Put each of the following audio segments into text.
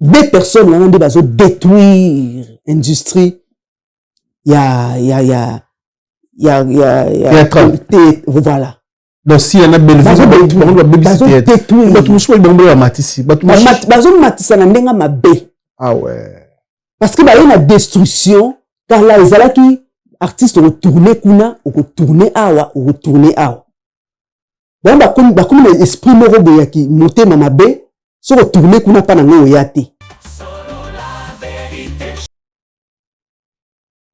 Deux personnes wana nde bazo détruire industrie ya ya ya ya ya ya te, voilà. Donc si yana Bellevue, bango babebisi théâtre, bato mosusu bango bamatisi, bato bazomatisa na ndenge mabe. Ah ouais. Parce que baye na destruction. Kala ezalaki artiste okotourne kuna, okotourne awa, okotourne awa. Bango bakomi na esprit moko boye ya motema mabe. Soki otourne kuna, mpa nango oya te,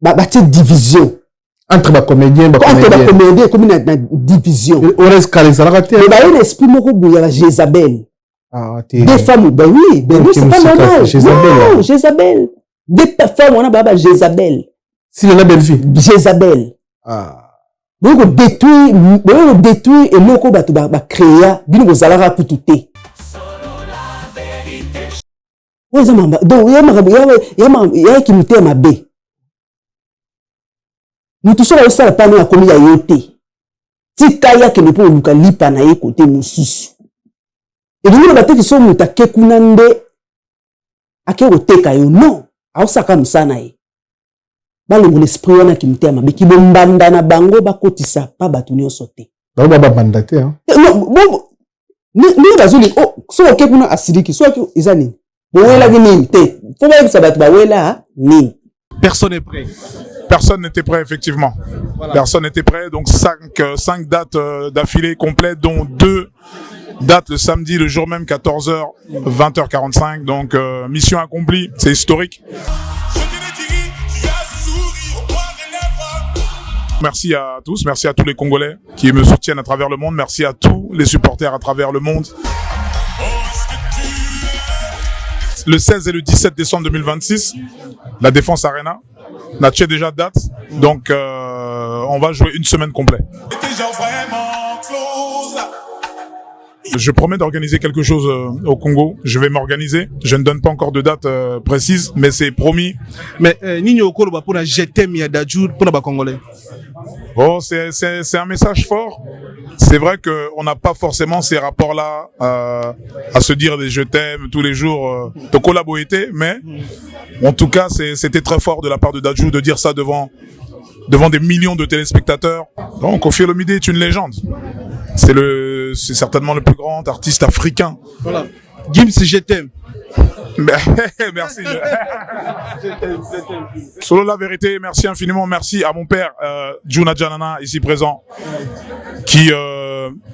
batie division entre bacomédien. Entre bacomédien ekomi na division. Ores kala ezalaka te. Mais baye na esprit moko boye ya Jézabel. Ah, te. Des femmes, ben oui, ben oui, c'est pas normal. Jézabel. Non, Jézabel, des femmes wana baya ba Jézabel. Sila na Bellevue. Jézabel. Ah. Boye kodétruire, boye kodétruire eloko bato bacréa. Bino bozalaka kutu te. Oyo eza makambo, donc ya makambo yayaki motema mabe. Motu soki azosala pano, akomi ya yo te. Tika ye akende mpo koluka lipa na ye kote mosusu. Elingi loba teki so moto ake kuna nde ake koteka yo. Non, aosaka mosala na ye. Balongola esprit wana kimotema mabe, kibombanda na bango. Bakotisa pa bato nyonso te. Bango babanda te. Ndenge bazolinga, soki oke kuna, asiliki. Soki eza nini, bowelaki nini te, fo bayebisa bato bawela nini. Personne n'est prêt. Personne n'était prêt, effectivement. Voilà. Personne n'était prêt. Donc, cinq dates d'affilée complètes, dont deux dates le samedi, le jour même, 14h, 20h45. Donc, mission accomplie. C'est historique. Merci à tous, merci à tous les Congolais qui me soutiennent à travers le monde, merci à tous les supporters à travers le monde. Le 16 et le 17 décembre 2026, la Défense Arena, on a déjà date, donc on va jouer une semaine complète. Je promets d'organiser quelque chose au Congo. Je vais m'organiser. Je ne donne pas encore de date précise, mais c'est promis. Mais nini okoloba pour la je t'aime ya Dadju pour ba Congolais? Oh, c'est un message fort. C'est vrai qu'on n'a pas forcément ces rapports-là à se dire des je t'aime tous les jours, de collaborer, mais en tout cas, c'était très fort de la part de Dadju de dire ça devant des millions de téléspectateurs. Donc, Koffi Olomide est une légende. C'est certainement le plus grand artiste africain. Voilà. Gims, je t'aime. Merci. Solo la vérité, merci infiniment. Merci à mon père, Juna Janana, ici présent,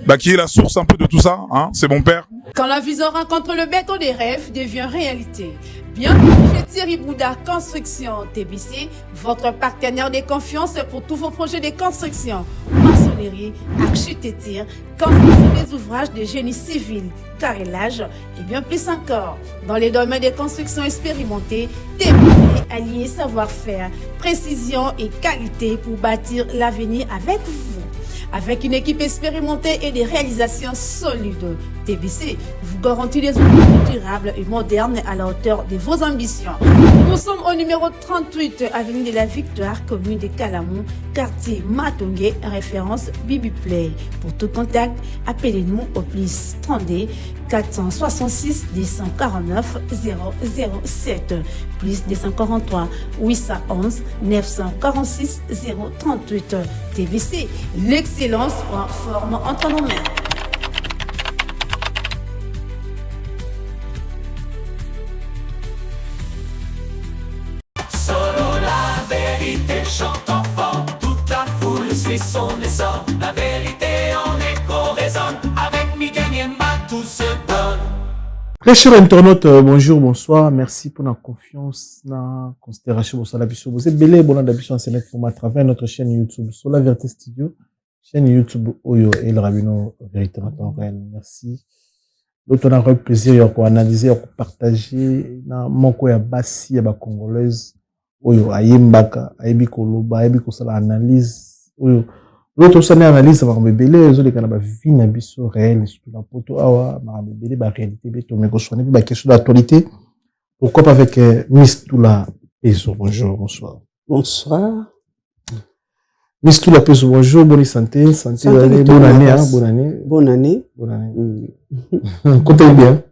bah, qui est la source un peu de tout ça. Hein, c'est mon père. Quand la vision rencontre le béton des rêves, devient réalité. Bienvenue chez Thierry Bouddha Construction TBC, votre partenaire de confiance pour tous vos projets de construction, maçonnerie, architecture, construction des ouvrages de génie civil, carrelage et bien plus encore. Dans les domaines des constructions expérimentées, TBC allié savoir-faire, précision et qualité pour bâtir l'avenir avec vous. Avec une équipe expérimentée et des réalisations solides, TBC vous garantit des ouvrages durables et modernes à la hauteur de vos ambitions. Nous sommes au numéro 38, avenue de la Victoire, commune de Kalamu, quartier Matongué, référence Bibi Play. Pour tout contact, appelez-nous au plus 32 466 249 007 plus 243 811 946 038. TBC, l'excellence prend forme entre nos mains. Solo la vérité chante enfant, toute la foule suit son essor. La vérité en écho résonne, avec Miguel Niema tout se donne. Très cher internaute, bonjour, bonsoir. Merci pour la confiance, la considération pour la biso. Vous êtes belé, bon, la biso en pour à travers notre chaîne YouTube, sur la Vérité Studio, chaîne YouTube Oyo et le Rabino Vérité en temps réel. Merci. L'autre, on a eu plaisir de analyser, de partager, na moko ya basi ya ba congolaise, oyo ayembaka, ayebi koloba, ayebi kosala analyse, oyo l'autre osali analyse makambo ebele ezoleka na bavie na biso réel, surtout na poto awa, makambo ebele, baréalité be tomeki koswane mpe baquestion d'actualité, pourquoi pas avec Miss Tula Peso. Bonjour, bonsoir. Bonsoir. Miss Tula Peso, bonjour, bonne santé, santé, Santé, bonne année, hein, makasi. Bonne année. Bonne année. Bonne année. Comptez bien.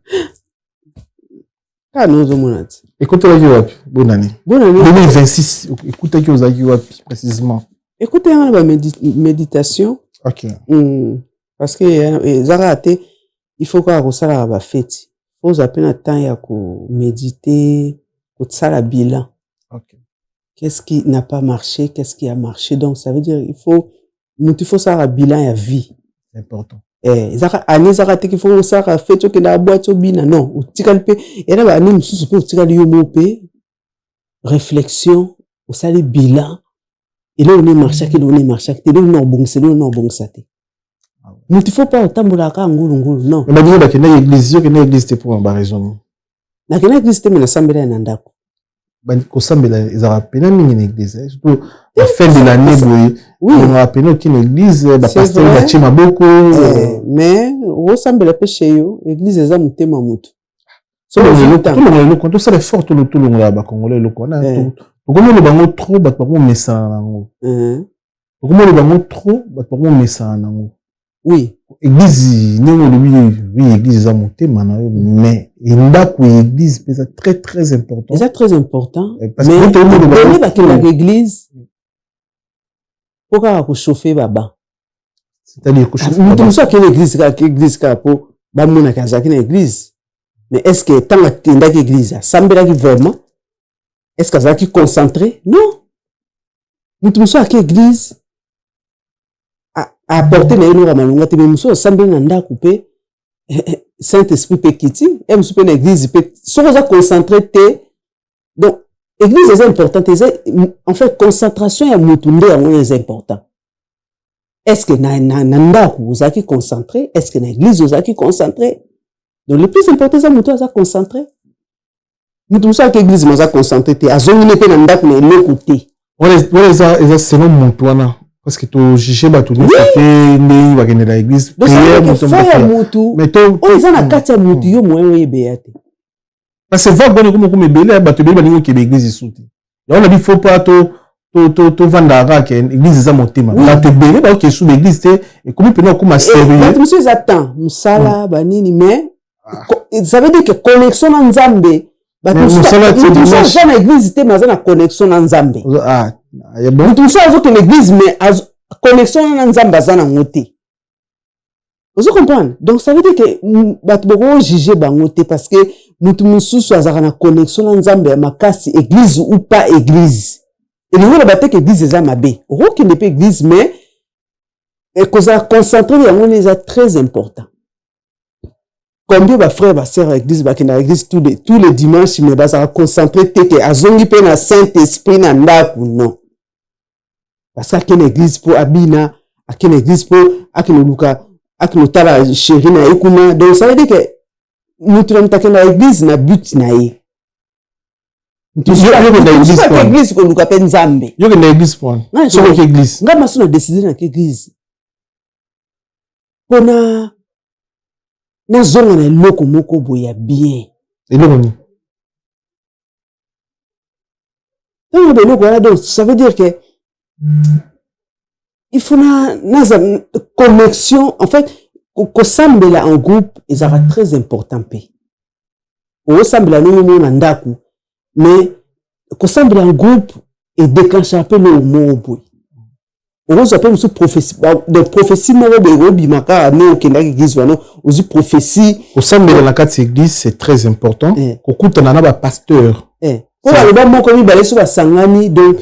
Kaka ndenge ozomona ti. Ekotelaki wapi bonani? Bonani. 2026 ekutaki ozalaki wapi précisément? Ekutaki nga na baméditation. Parce que eza kaka te, il faut kaka kosalaka bafeti, faut ozwa mpe na temps ya komédite, kosala bilan. Qu'est-ce qui n'a pas marché, qu'est-ce qui a marché. Donc ça veut dire il faut moto, il faut salaka bilan ya vie. C'est important. Ezaka année, ezaka te qu'il faut osalaka feti, okendaka boîte, obina. Non, otikali mpe ya na baannée mosusu mpe otikali yo mo mpe réflexion, osali bilan: eloko nini emarchaki, eloko nini emarchaki te, eloko nini obongisa, eloko nini obongisa te. Moto, faut pas otambolaka kaka ngulungulu, non. Mais babino bakendaki église, yo okendaki église te mpo baraison nini? Nakendaki église te, me nasambela ya na ndako. Kosambela ezalaka pena mingi na église, surtout la fin de l'année boye. Ongaka pena oki na église, bapasteur batie maboko. Mais osambela mpe chez yo, église eza motema motu. Tolongola eloko, tosala effort, tolongola bakongolais eloko wana. Tokomi oloba yango trop, bato bakomesana nango. Tokomi oloba yango trop, bato bakomesana nango. Église, ndenge olobi, oui, église eza motema na yo, mais ndako ya église mpe eza très très important. Eza très important. Parce que mais bakendaka église mpo kaka kochauffe baba. C'est-à-dire? Moto mosusu akende église kaka, église kaka mpo bamonaka azalaki na église. Mais est ce que ntango akendaki église, asambelaki vraiment? Est ce que azalaki concentré? Non. Moto mosusu ake église, apporte na ye eloko ya malonga te. Mais mosusu asambeli na ndako mpe saint esprit mpe kiti e mosusu mpe na église mpe soki oza concentré te. Donc église eza important te, eza en fait concentration ya motu nde yango oyo eza important. Est ce que na ndako ozalaki concentré? Est ce que na église ozalaki concentré? Donc le plus important eza motu aza concentré. Motu mosusu ake église, mo aza concentré te, azongi ne mpe na ndako na eloko te. Wana eza selon motu wana, parce que tojuge bato nyonso te ndenge bakendela église. Prière ya motu oyo eza na kati ya motu, yo moyen oyebeya te. Parce que vague wana ekoma koma ebele, bato ebele balingi okende église esu te. Yango na bi faut pas tovandaka kaka église eza motema. Bato ebele baoke esu baéglise te, ekomi mpena okoma sérieux. Bato mosusu eza temps, mosala, banini, mais ça veut dire que connexion na Nzambe, bato mosusu aza na église te, mais aza na connexion na Nzambe. Moto mosusu azokende église, mais connexion na Nzambe aza nango te. Ozo comprendre? Donc ça veut dire que bato bokojuge bango te, parce que motu mosusu azalaka na connexion na Nzambe ya makasi, église ou pas église. Elingi oloba te ke église eza mabe. Okokende mpe église, mais kozala concentré, yango nde eza très important. Combien bafrère, basœur ya église bakendaka église tous les dimanches, mais bazalaka concentré te ke azongi mpe na saint esprit na ndako? Non, parce que akende église mpo abina, akende église mpo akende oluka, akende otala chéri na ye kuna. Donc ça veut dire que motu na moto akenda église na but na ye. Église koluka mpe Nzambe. Yokenda église po soki église? Nga maso na décide nake église mpona nazonga na eloko moko boye ya bien. Eloko nini? Ntango beloko wana, donc ça veut dire que il faut na naza connexion. En fait, kosambela en groupe ezalaka très important. Mpe okosambela ndenge moko na ndako, mais kosambela en groupe edéclenchaka mpe eloko moko boye. Okozwa mpe mosusu prophétie, donc prophétie moko boye ekobima kaka nde okendaki église wana, ozwi prophétie. Kosambela na kati ya église, c'est très important. Kokutana na bapasteur. Mpo baloba moko mibale so basangani, donc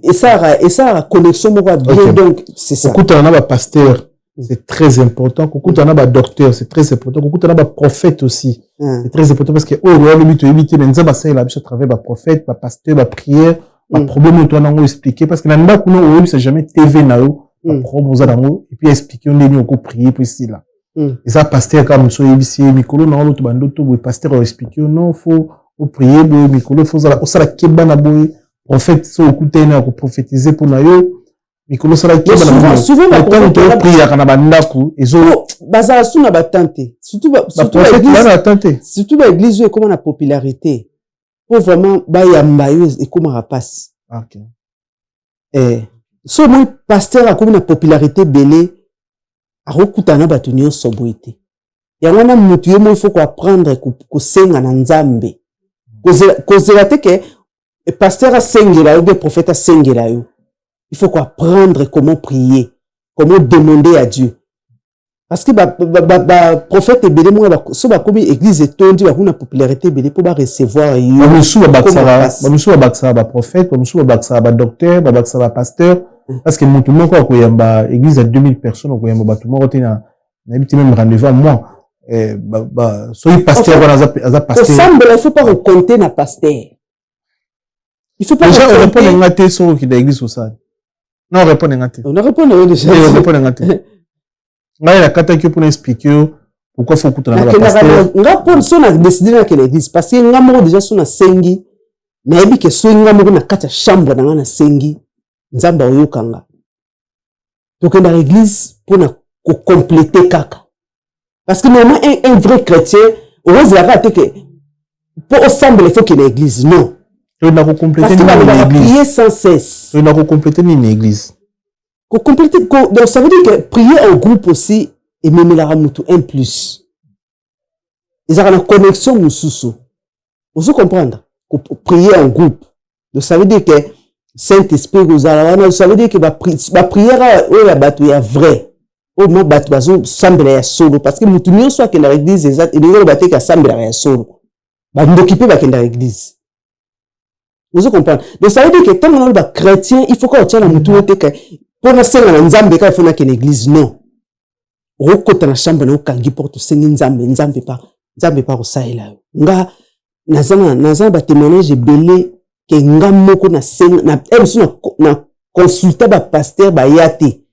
esalaka connexion moko ya bien. Donc c'est ça. Kokutana na bapasteur, c'est très important. Kokutana na badocteur, c'est très important. Kokutana na baprophète aussi, c'est très important, parce que oyo olobi toyebi te, mais Nzambe asalela biso à travers baprophète, bapasteur, baprière, baproblème oyo towana yango expliqué. Parce que na ndako no oyebisa jamais TV na yo baproblème oza nango, et puis expliqué yo ndeni okoprie po esila. Eza pasteur kaka mosu oyebisi ye mikolo na oloto bandoto boye, pasteur oexplique yo: non, faut oprie boye mikolo, faut osala keba na boye. Prophète so okutani na koprophétise mpo na yo mikolo, osala keba na ntango topriaka na bandako. Ezo Bazala su na batemps te, surtout baprophète bana te. Surtout baéglise oyo ekóma na popularité, po vraiment bayamba yo ekómaka mpasi. So omoni pasteur akomi na popularité ebele, akokutana na bato nyonso boye te. Yango wana motu ye mo, il faut koapprendre kosenga na Nzambe. Kozela te ke pasteur asengela yo, bien prophète asengela yo. Il faut apprendre comment prier, comment demander à Dieu, parce que baprophète ebele moko so bakomi, église etondi, bakuna popularité ebele mpo barecevoir yo. Bamosusu babakisaka baprophète, bamosusu babakisaka badocteur, babakisaka bapasteur, parce que motu moko akoyamba église ya 2000 personnes, okoyamba bato moko te. Nayebi te, même rendez-vous à moi, soki pasteur wana aza pasteur. Kosambela, il faut pas recompter na pasteur, il faut pas. Déjà orépondre nga te. Soki okenda église, osala na orépondre nga te. On répondre yo déjà. Orépondre nga te. Ngai nakataki yo mpona expliquer yo pourquoi faut okutana na bapasteur. Nga mpo so na décide nakende église, parce que nga moko déjà so nasengi, nayebi ke soki nga moko na kati ya chambre na nga nasengi, Nzambe aoyoka nga. Tokendaka église mpona kocompléter kaka, parce que normalement un vrai chrétien okozela kaka te ke mpo osambela, il faut kende église, non. Toyenda kocompléter. Parce que balobaka prier sans cesse. Toyenda kocompléter nini église? Kocompléter, donc ça veut dire que prier en groupe aussi ememelaka motu un plus, ezalaka na connexion mosusu. Ozo comprendre? Prier en groupe, donc ça veut dire que Saint Esprit kozala wana. Ça veut dire que baprière oyo ya bato ya vrai, oyo ma bato bazosambela ya solo, parce que motu nyonso akendaka église eza elingi oloba te ke asambelaka ya solo. Bandoki mpe bakendaka église, ozo comprendre? Donc ça veut dire que ntango naloba chrétien, il faut ka otia na motu oyo te ke mpo nasenga na Nzambe kaka, faut nakende église. Non, okokota na chambre na, okangi porte, osengi Nzambe, Nzambe pa kosalela yo. Nga naza na batémoignage ebele ke nga moko nasenga na mosusu na consulta bapasteur, baya te,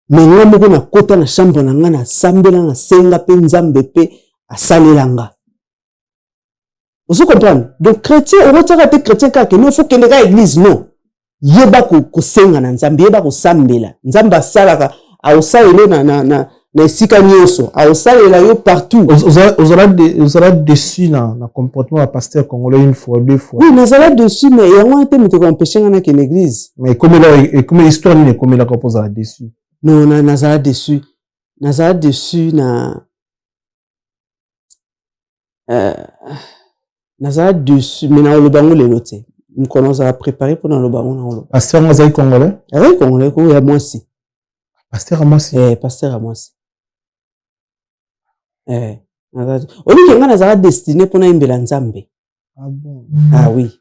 me nga moko nakota na chambre na nga, nasambela, nasenga mpe Nzambe mpe asalela nga. Ozo comprendre? Donc chrétien, okotiaka te chrétien kaka no faut kende kaka église, non. Yeba kosenga na Nzambe, yeba kosambela. Nzambe asalaka, aosalela na esika nyonso, aosalela yo partout. Ozala déçu na comportement ya pasteur congolais une fois, deux fois? Oui, nazala déçu, mais yango wana te moto ekoempêche nga nakende église. Mais ekomela histoire nini ekomelaka mpo ozala déçu? Non, nazala déçu, nazala déçu na nazala déçu, mais naoloba yango lelo te. Mokolo ozala préparé mpo naloba yango, naoloba. Pasteur ngo azali congolais? Azali congolais ko, ya mwasi. Pasteur ya mwasi? Eh, pasteur ya mwasi. Eh, obiki nga nazala destiné mpona yembela Nzambe. Ah bon? Ah oui.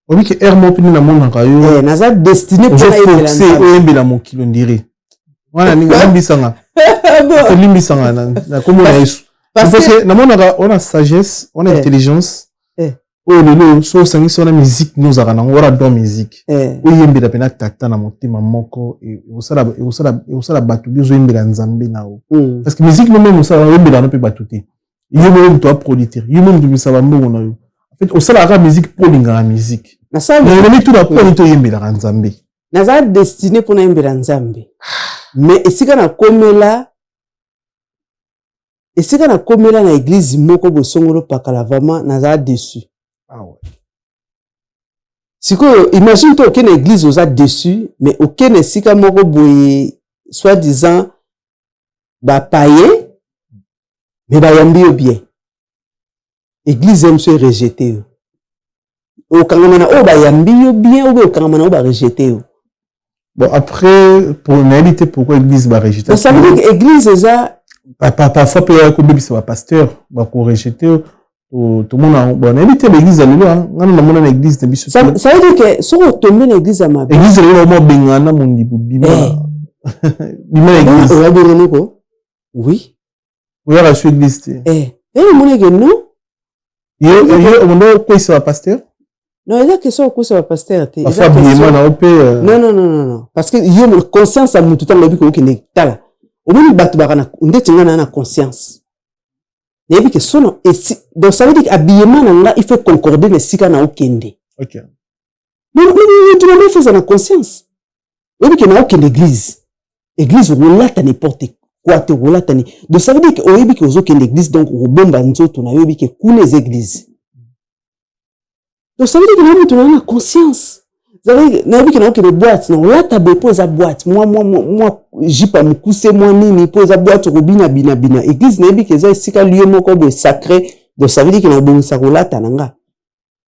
Obiki aire moko mpe namonaka yo. Eh, naza destiné mpona yembela Nzambe. Oyembela mokili ondire wana ninga limbisanga, olimbisanga na kombo na Yesu, parce que namonaka wana sagesse wana, intelligence oyo lelo so osangisi wana musique nozalaka nango wana, don musique, oyembela mpena tata na motema moko, ekosala bato bi ozoyembela Nzambe na yo, parce que musique no meme osala, oyembela no mpe bato te. Yo moko moto aproducteur, yo moko moto obimisa bambongo na yo. En fait, osalaka kaka musique mpo olingaka musique. Mais tuna mpo nini toyembelaka Nzambe? Naza destiné mpona yembela Nzambe, mais esika nakomela na église moko bosongolo pakala, vraiment nazala déçu. Ah ouais. Sikoyo imagine to oke na église, oza déçu, mais oke na esika moko boye, soi disant bapaye, mais bayambi yo bien. Église ye mosu erejeter yo, okangama na oyo bayambi yo bien oyo okangama na oyo barejeter yo? Bon, après, pour nayebi te pourquoi église barejeter. Ça veut dire que église eza Parfois mpe ya kobebisa bapasteur, bakorejeter. Tomona, bon, nayebi te baéglise ya lelo. Ngana namona na église na biso. Ça veut dire que soki otombe na église ya mabe. Église ya lelo, bama obengana mondibu, bima, bima na église. Oyabengani ko, oui. Oyaka so église te. Eh, emonake non. Yo omondo okweyisa bapasteur? Non, eza question okweyisa bapasteur te. Parfois biyema na yo mpe. Non, non, non, non, parce que yo conscience ya motu, ntango oyebi kokokende, tala, omoni bato baka na ndeti ngai na conscience, nayebi ke sono esi. Donc ça veut dire que habillement na nga, il faut concorder na esika na okende. Motu na ngai faut na conscience, oyebi ke na okende église. Église okolata n'importe quoi te, okolata ni. Donc ça veut dire ke oyebi ke ozokende église, donc okobomba nzoto na yo, oyebi ke kuna eza église. Donc ça veut dire ke na motu na na conscience, nayebi ke naokende boîte, na olata boye mpo eza boîte, mwa jupe ya mokuse, mwa nini, mpo eza boîte, okobina bina bina. Église, nayebi ke eza esika lieu moko boye sacré. Donc ça veut dire ke na obongisa kolata na nga.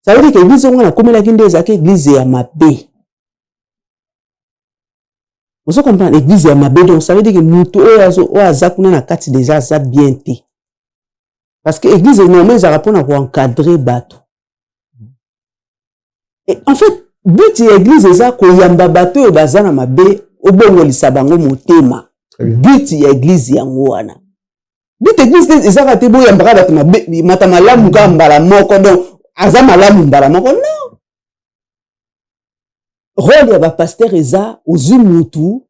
Ça veut dire que église oyo nga nakomelaki nde ezalaki église ya mabe. Ozo comprendre? Église ya mabe, donc ça veut dire que moto oyo aza kuna na kati déjà aza bien te, parce que église normalement ezalaka mpona koencadrer bato. Et en fait, but ya église eza koyamba bato oyo baza na mabe, obongolisa bango motema. But ya église yango wana. But église te ezaka te boyambaka bato mabe, mata malamu kaka mbala moko, donc aza malamu mbala moko. Non, rôle ya bapasteur eza ozwi mutu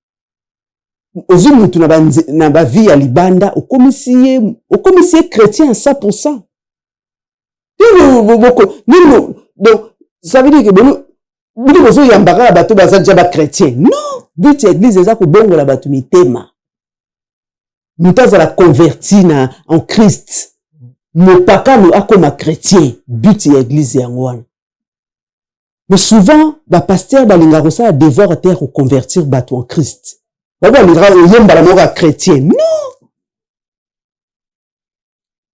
na bavie ya libanda, okomisi ye chrétien à 100. Nini? Donc ça veut dire que bino bozoyamba kaka bato baza déjà bachrétien. Non, but ya église eza kobongola bato mitema, moto azala converti na en Christ, mopakano akoma chrétien. But ya église yango wana. Mais souvent bapasteur balingaka kosala devoir te ya koconvertir bato en Christ. Bango balingaka oyembala moko ya chrétien. Non,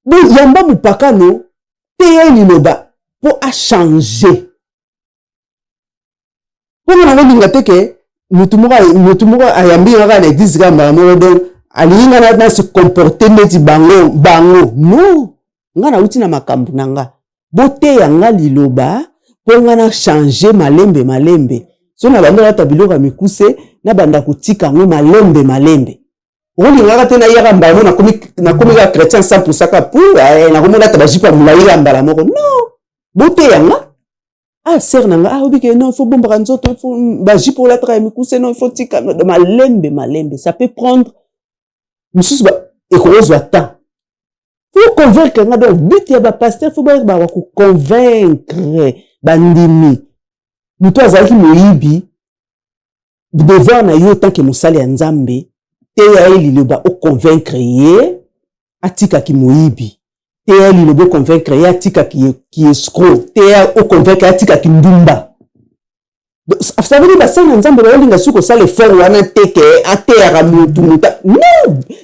boyamba mopakano te, ye liloba mpo achanger. Mponga nango olinga te ke mutu moko ayambi nga kaka na église kaka mbala moko, donc alingi nga na se comporter neti bango. Non, nga nauti na makambo na nga, boteya nga liloba mpo nga na changer malembe malembe. So na banda olata biloko ya mikuse, nabanda kotika yango malembe malembe. Okolingaka te nayaka mbala moko nakomi kaka chrétien 100, kaka pu nakomi olata bajupe ya molai ya mbala moko. Non, boteya nga. Ah, sœur na nga, ah, obike non, il faut bombaka nzoto, il faut bajupe olataka ya mikuse. Non, il faut tika malembe malembe. Ça peut prendre mosusu, ekokozwa temps faut convaincre nga. Donc but ya bapasteur, faut bayebaka koconvaincre bandimi. Moto azalaki moyibi, devoir na yo tant que mosali ya Nzambe, teya ye liloba, oconvaincre ye atikaki moyibi. Teya liloba, oconvaincre ye atikaki ki escroc. Teya, oconvaincre ye atikaki ndumba. Ça veut dire basali na Nzambe baolinga soki kosala effort wana te ke ateyaka mutu. Non,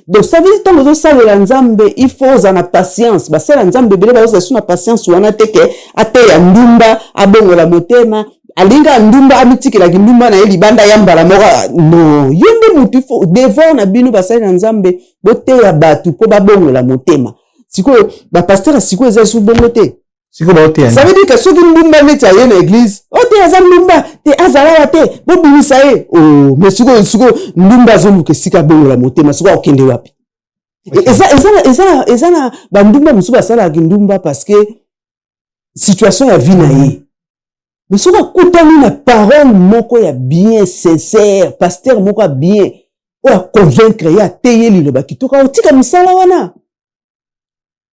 donc ça veut dire ntango ozosalela Nzambe, il faut ozala na patience. Basali ya Nzambe ebele bazozala su na patience wana te ke ateya ndumba abongola motema. Alinga ndumba, amitikelaki ndumba na ye libanda ya mbala moko. Non, yo nde mutu, il faut devoir na bino basali na Nzambe, boteya bato mpo babongola motema. Sikoyo bapasteur ya sikoyo eza lisusu bongo te. Sikoyo baoteya? Ça veut dire que soki ndumba neti aye na église, o te, aza ndumba te, azalaka te, bobimisa ye. O mais sikoyo ndumba azoluka esika abongola motema, sikoyo akokende wapi? Eza na bandumba mosusu basalaka ndumba parce que situation ya vie na ye. Mais soki akutani na parole moko ya bien, sincère, pasteur moko ya bien oyo aconvaincre ye, ateye liloba kitoko, akotika mosala wana.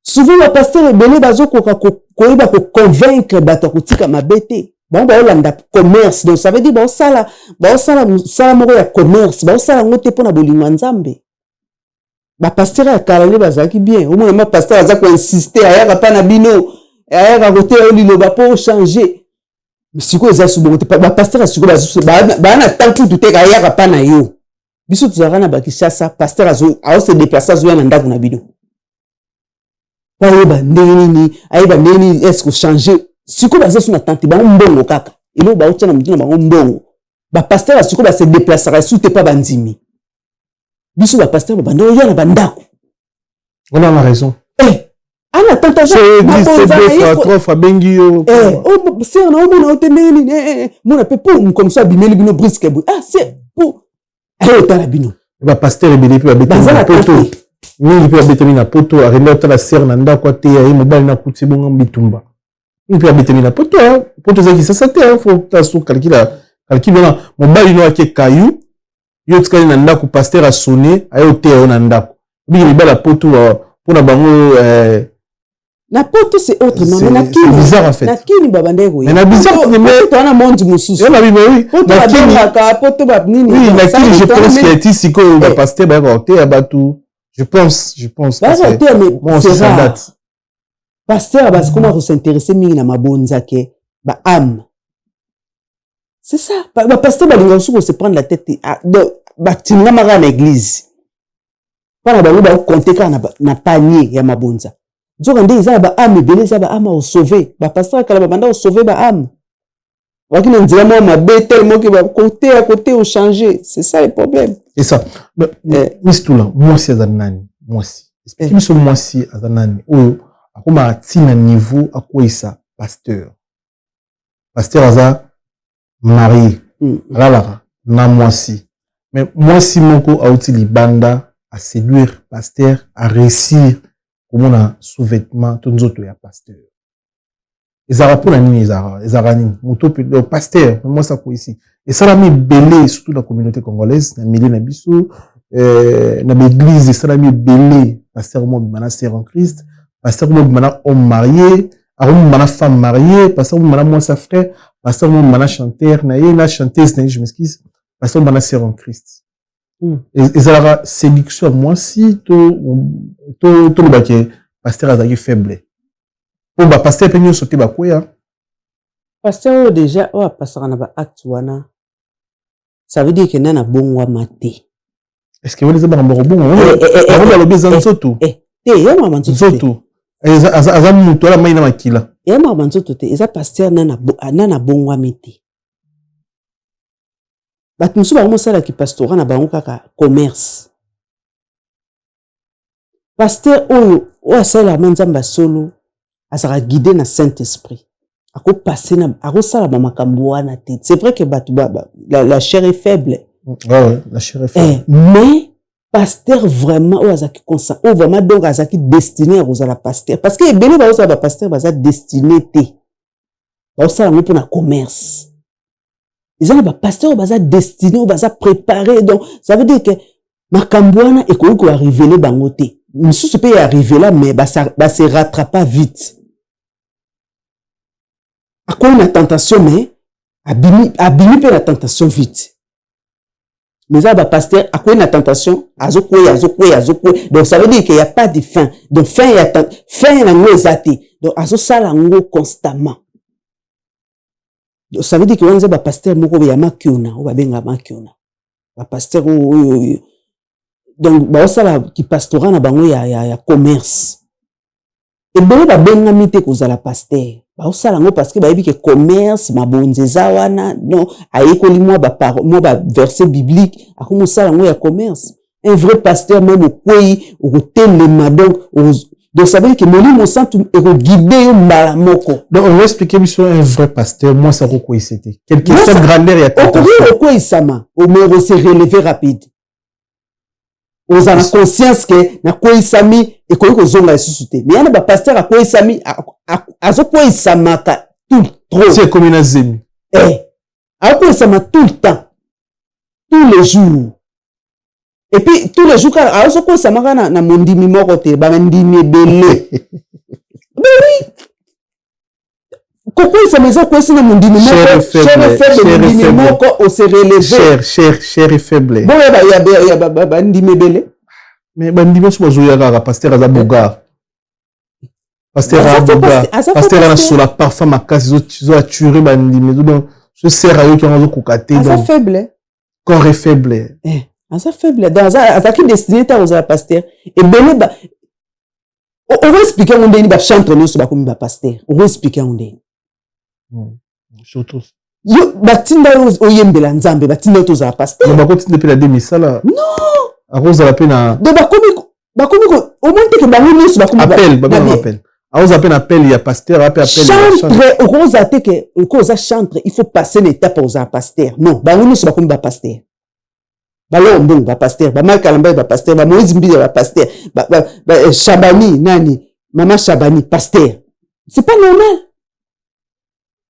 Souvent bapasteur ebele bazokoka koyeba koconvaincre bato ya kotika mabe te. Bango baolanda commerce. Donc ça veut dire baosala mosala moko ya commerce, baosala yango te mpona bolingo ya Nzambe. Bapasteur ya kala nde bazalaki bien. Omona ma pasteur aza koinsiste, ayaka mpa na bino, ayaka koteya yo liloba mpo ochanger. Sikoyo eza su bongo te. Bapasteur ya sikoyo baa na temps kutu te ayaka mpa na yo. Biso tozalaka na Bakishasa, pasteur aose déplacer, azoya na ndako na bino po ayeba ndenge nini, ayeba ndenge nini est-ce ochanger. Sikoyo baza su na temps te. Bango mbongo kaka eloko baotia na motu na bango, mbongo. Bapasteur ya sikoyo base déplaçaka esu te mpa bandimi. Biso bapasteur babanda oya na bandako. On a raison. Eh, ana tante. So église te, deux fois, trois fois abengi yo. Sœur na omona yo te, ndenge nini? Mona mpe po comme ça abimeli bino brusque boye. Ah, c'est po aye otala bino. Bapasteur ebele mpe babetami Baza na na poto. temps te. Mingi mpe babetami na poto. Akende otala sœur na ndako, ateya ye, mobali nakuti ebonga bitumba. Mingi mpe babetami na poto. Poto ezalaki sasa te. Faut ta so calcul calcul wana. Mobali no ake kayu, yo otikali na ndako, pasteur asone, aye oteya yo na ndako. Obiki mibali ya poto mpona bango Na poto c'est autrement, mais na c'est Kini bizarre en fait. Na Kini babandaki koya. Mais na bizarre, mais poto wana monde mosusu. Yo na bi, mais oui. Poto Na Kini babengaka poto banini. Oui, na Kini, je pense que ti sikoyo bapasteur bayaka koteya bato, je pense. Bayaka koteya, mais bon, c'est ça rare. date. Pasteur bakoma kos'intéresser mingi na mabonza ke baâme. C'est ça, bapasteur balingaka soki kose prendre la tête. Ah, donc batingama kaka na église mpo na bango, bakocompter kaka na panier ya mabonza. Nzoka nde eza na baâme ebele, eza baâme akosauver. Bapasteur ya kala babanda kosauver baâme, waki na nzela moko mabe tellement que bakote ya kote ochange. C'est ça le problème. Et ça, Miss Tula, mwasi aza nani? Mwasi, explique biso, mwasi aza nani oyo akomaka ntina niveau akweyisa pasteur? Pasteur aza marié, alalaka na mwasi, mais mwasi moko auti libanda aséduire pasteur, aréussir komona sous-vêtement to nzoto ya pasteur. Ezalaka mpona nini? Ezalaka nini? Moto pasteur, mwasi akweyisi, esalami ebele, surtout na communauté congolaise, na milieu na biso, na baéglise esalami ebele. Pasteur mobima na sœur en Christ, pasteur mobima na homme marié, akomobima na femme mariée, pasteur mobima na mwasi ya frère, pasteur mobima na chanteur na ye, na chanteuse na ye, je m'excuse, pasteur mobima na sœur en Christ. Ezalaka séduction ya mwasi to tolobaki pasteur azalaki faible? Po bapasteur mpe nyonso te bakweya. Pasteur oyo déjà oyo apasaka na baacte wana, ça veut dire que nani abongwama te. Est ce que wana eza makambo ya kobonga? Bango balobi eza nzoto. Te, ya makambo nzoto te. Aza moto ala mai na makila. Ya makambo nzoto te. Eza pasteur nani abongwami te. Bato mosusu bango mosalaki pastorat na bango kaka commerce. Pasteur oyo asalelaka Nzambe ya solo azalaka guidé na Saint Esprit, akopase na akosala bamakambo wana te. C'est vrai que bato la chair est faible. Ouais, la chair est faible. Mais pasteur vraiment oyo azalaki conscient, oyo vraiment donc azalaki destiné ya kozala pasteur, parce que ebele baozala bapasteur baza destiné te, baosala yango mpona commerce. Eza na bapasteur oyo baza destiné, oyo baza préparé. Donc ça veut dire que makambo wana ekoki koarriver bango te. Misusu mpe ya arrivela, mais base rattrapa vite. Akoyi na tentation, mais abimi, abimi mpe na tentation vite. Mais eza bapasteur akoyi na tentation, azokweya, azokweya, azokweya. Donc ça veut dire que y a pas de fin. Donc fin ya fin nango eza te. Donc azosala yango constamment. Donc ça veut dire que wana eza bapasteur moko ya makiona, oyo babengaka makiona, bapasteur oyo donc baosala kipastorat na bango ya commerce. Ebele babengami te kozala pasteur, baosala yango parce que bayebi ke commerce, mabonzi eza wana. Non, ayekoli mwa baverset biblique, akomi osala yango ya commerce. Un vrai pasteur, même okwei, okotelema. Donc ça veut dire que Molimo Santu ekoguide yo mbala moko. Donc on va expliquer biso, un vrai pasteur, mwasi akokweyisa te, quelque soit grandeur ya tentation? Okoki kokweyisama, mais okose relever rapide. Oza na conscience ke nakweyisami, ekoki kozonga lisusu te. Mais yana bapasteur akweyisami, azokweyisamaka tout trop. Si ekomi na zemi? Azokweyisama tout le temps, tous les jours. Et puis tous les jours kaka azokweyisama kaka na mondimi moko te, bandimi ebele. Mais oui, kokweyisama eza okweyisi na mondimi moko, chair faible, mondimi moko, ose relever. Chair faible. Bongo ya bandimi ebele. Mais bandimi nyonso bazoya kaka pasteur aza beau gars, pasteur aza beau gars, pasteur ana sola parfum makasi, ezo attirer bandimi. Donc so sœur ayoki yango, azokoka te. Aza faible. Corps est faible. Aza faible. Donc azalaki destiné te kozala pasteur. Ebele okoexpliquer yango ndeni? Bachantre nyonso bakomi bapasteur, okoexpliquer yango ndeni? Surtout Yo batinda yo oyembela Nzambe, batinda yo tozala pasteur? Bakotinda mpe na de misala. Non. Akozala mpe na Donc bakomi, omoni teke bango nyonso bakomi appel, babenga appel. Akozala mpe na appel ya pasteur, ape appel. Chantre, okozala te ke okoza chantre, il faut passer na étape ozala pasteur. Non, bango nyonso bakomi bapasteur. Baloko Mbongo bapasteur, bamike Kalambay bapasteur, bamoïse Mbiye bapasteur, Shabani nani, mama Shabani pasteur. C'est pas normal.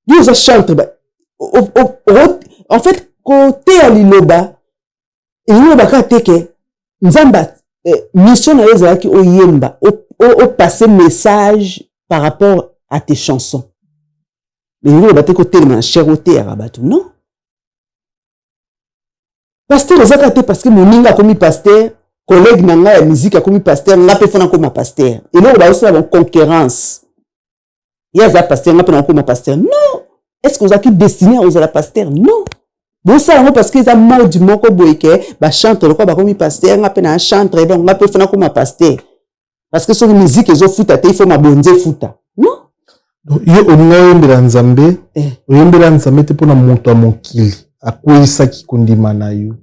Yo oza chantre, en fait koteya liloba elingi loba kaka te ke Nzambe mission na yo ezalaki oyemba, opasser message par rapport à tes chansons. Elingi loba te kotelema na chaire oteyaka bato. Non, pasteur eza kaka te parce que moninga akomi pasteur, collègue na ngai ya musique akomi pasteur, nga mpe fona akoma pasteur. Eloko bazosala ba concurrence, ye aza pasteur, nga mpe nakokoma pasteur. Non. Est ce que ozalaki destiné ozala pasteur? Non. Bosala yango parce que eza mode moko boye ke bachantre lokola bakomi pasteur, nga mpe na chantre, donc nga mpe fona akoma pasteur. Parce que soki musique ezofuta te, il faut mabonzi efuta, non. Donc, yo olinga oyembela Nzambe. Oyembela Nzambe te mpona moto ya mokili akweyisaki kondima na yo,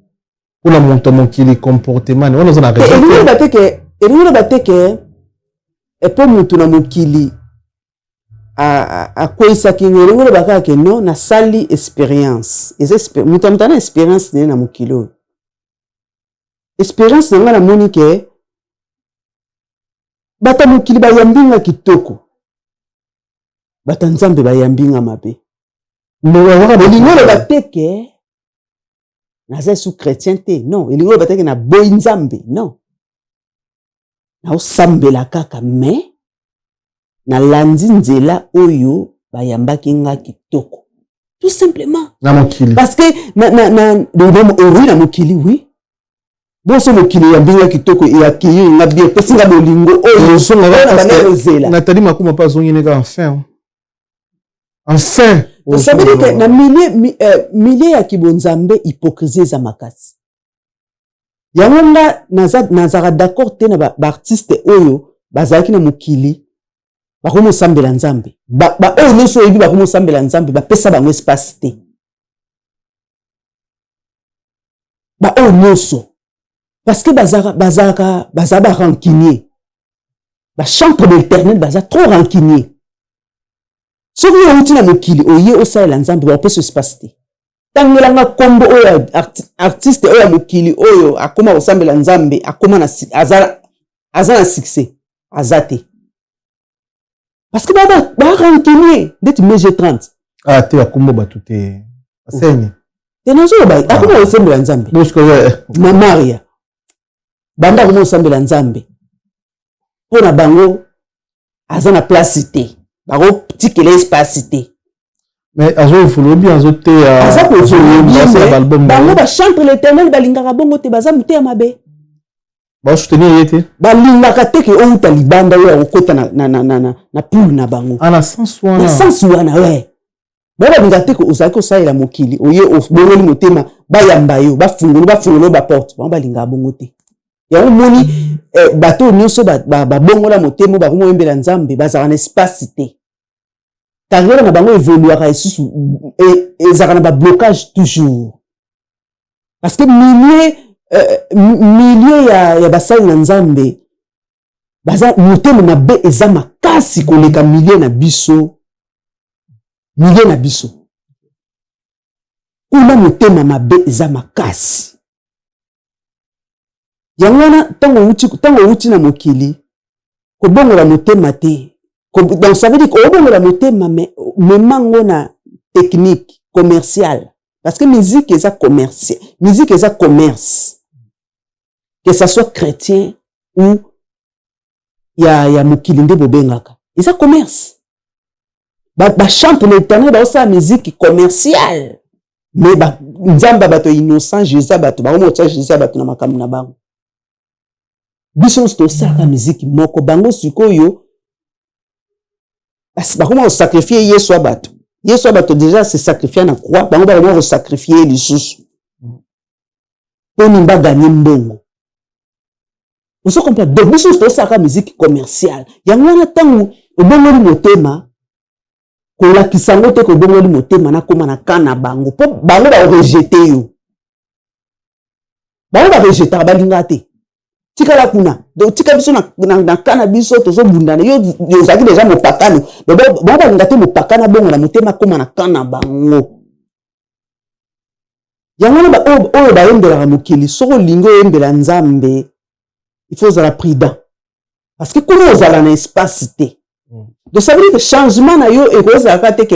mpona moto ya mokili, comportement wana oza na Te, raison elingi te. loba te ke, elingi loba te ke epo mutu na mokili akweyisaki ngo. Elingi loba kaka ke non, nasali expérience. Eza moto ya moto ana expérience na ye na mokili oyo. Expérience na ngai, namoni ke bato ya mokili bayambi nga kitoko, bato ya Nzambe bayambi nga mabe. Mais azaka Elingi oloba te ke naza esu chrétien te, non. Elingi oloba te ke naboyi Nzambe, non. Naosambela kaka, mais nalandi nzela oyo bayambaki nga kitoko, tout simplement. Na mokili. Parce que na, oui, na mokili, oui. Bonso mokili eyambi nga kitoko, eyakei nga bien, epesi nga bolingo oyo ozongaka oyo na parce banda que kozela. Nathalie Makuma mpe azongi ne kaka enfin, enfin. Ça veut dire que na milieu ya kibonzambe, hypocrisie eza makasi. Yango nga nazalaka d'accord te na baartiste oyo bazalaki na mokili, bakomi osambela Nzambe. Oyo nyonso oyebi bakomi osambela Nzambe, bapesa bango espace te. Baoyo nyonso, parce que bazalaka baza barancunier. Bachantre de l'Éternel baza trop rancunier. Soki outi na mokili, oye osalela Nzambe, bapesa espace te. Tangelanga nkombo oyo ya artiste oyo ya mokili oyo akóma kosambela Nzambe, akóma na aza na succès. Aza te, parce que barancunier ndeti mg 30. Ah te, akombo bato te, aseni. Te, nazoloba akóma kosambela Nzambe. Bosiko. Na Maria, banda akóma kosambela Nzambe, mpo na bango aza na place te, bakotikela espace te. Mais azoévolue bien, azoteya. Aza koévolue bien, mais baalbum. Bango bachantre l'Éternel balingaka bongo te, baza mote ya mabe. Baosoutenir ye te. Balingaka te ke outa libanda oyo akokota na poule na bango. Ah, na sens Na wana. Sens wana, we bango balingaka te ke ozalaki kosalela mokili, oye obongoli motema, bayamba yo, bafungoli yo baporte. Bango balingaka bongo te. Yango moni bato oyo nyonso babongola motema, bakomoyembela Nzambe, bazalaka na espace te. Carrière na bango évoluaka lisusu ezalaka na bablocage toujours, parce que milieu ya basali na Nzambe baza motema mabe eza makasi koleka milieu na biso. Milieu na biso kuna, motema mabe eza makasi. Yango wana, ntango outi na mokili, kobongola motema te. Donc ça veut dire obongola motema, mais memango na technique commerciale, parce que musique eza commercial, musique eza commerce, que ça soit chrétien ou ya mokili nde bobengaka, eza commerce. Bachantre l'Éternel baosala musique commerciale, mais Nzambe ya bato innocent, Jésus ya bato, bango motia Jésus ya bato na makambo na bango. Biso nyonso tosalaka musique moko. Bango sikoyo bakoma kosacrifier Yesu ya bato. Yesu ya bato déjà se sacrifier na croix, bango bakoma kosacrifier lisusu mpo nini? Bagagner mbongo. Ozo comprendre? Donc biso nyonso tosalaka musique commerciale. Yango wana, ntango obongoli motema, kolakisa yango te kobongoli motema, nakóma na ka na bango, mpo bango barejeter yo. Bango barejetaka, balingaka te. Tikala kuna. Donc tika biso na ka na biso, tozobundana. Yo ozalaki déjà mopakano. Bango balinga te mopakano abongola motema, akóma na ka na bango. Yango wana, oyo bayembelaka mokili, soki olingi oyembela Nzambe, il faut ozala prudent, parce que kuna ozala na espace te. Donc ça veut dire que changement na yo ekozalaka te ke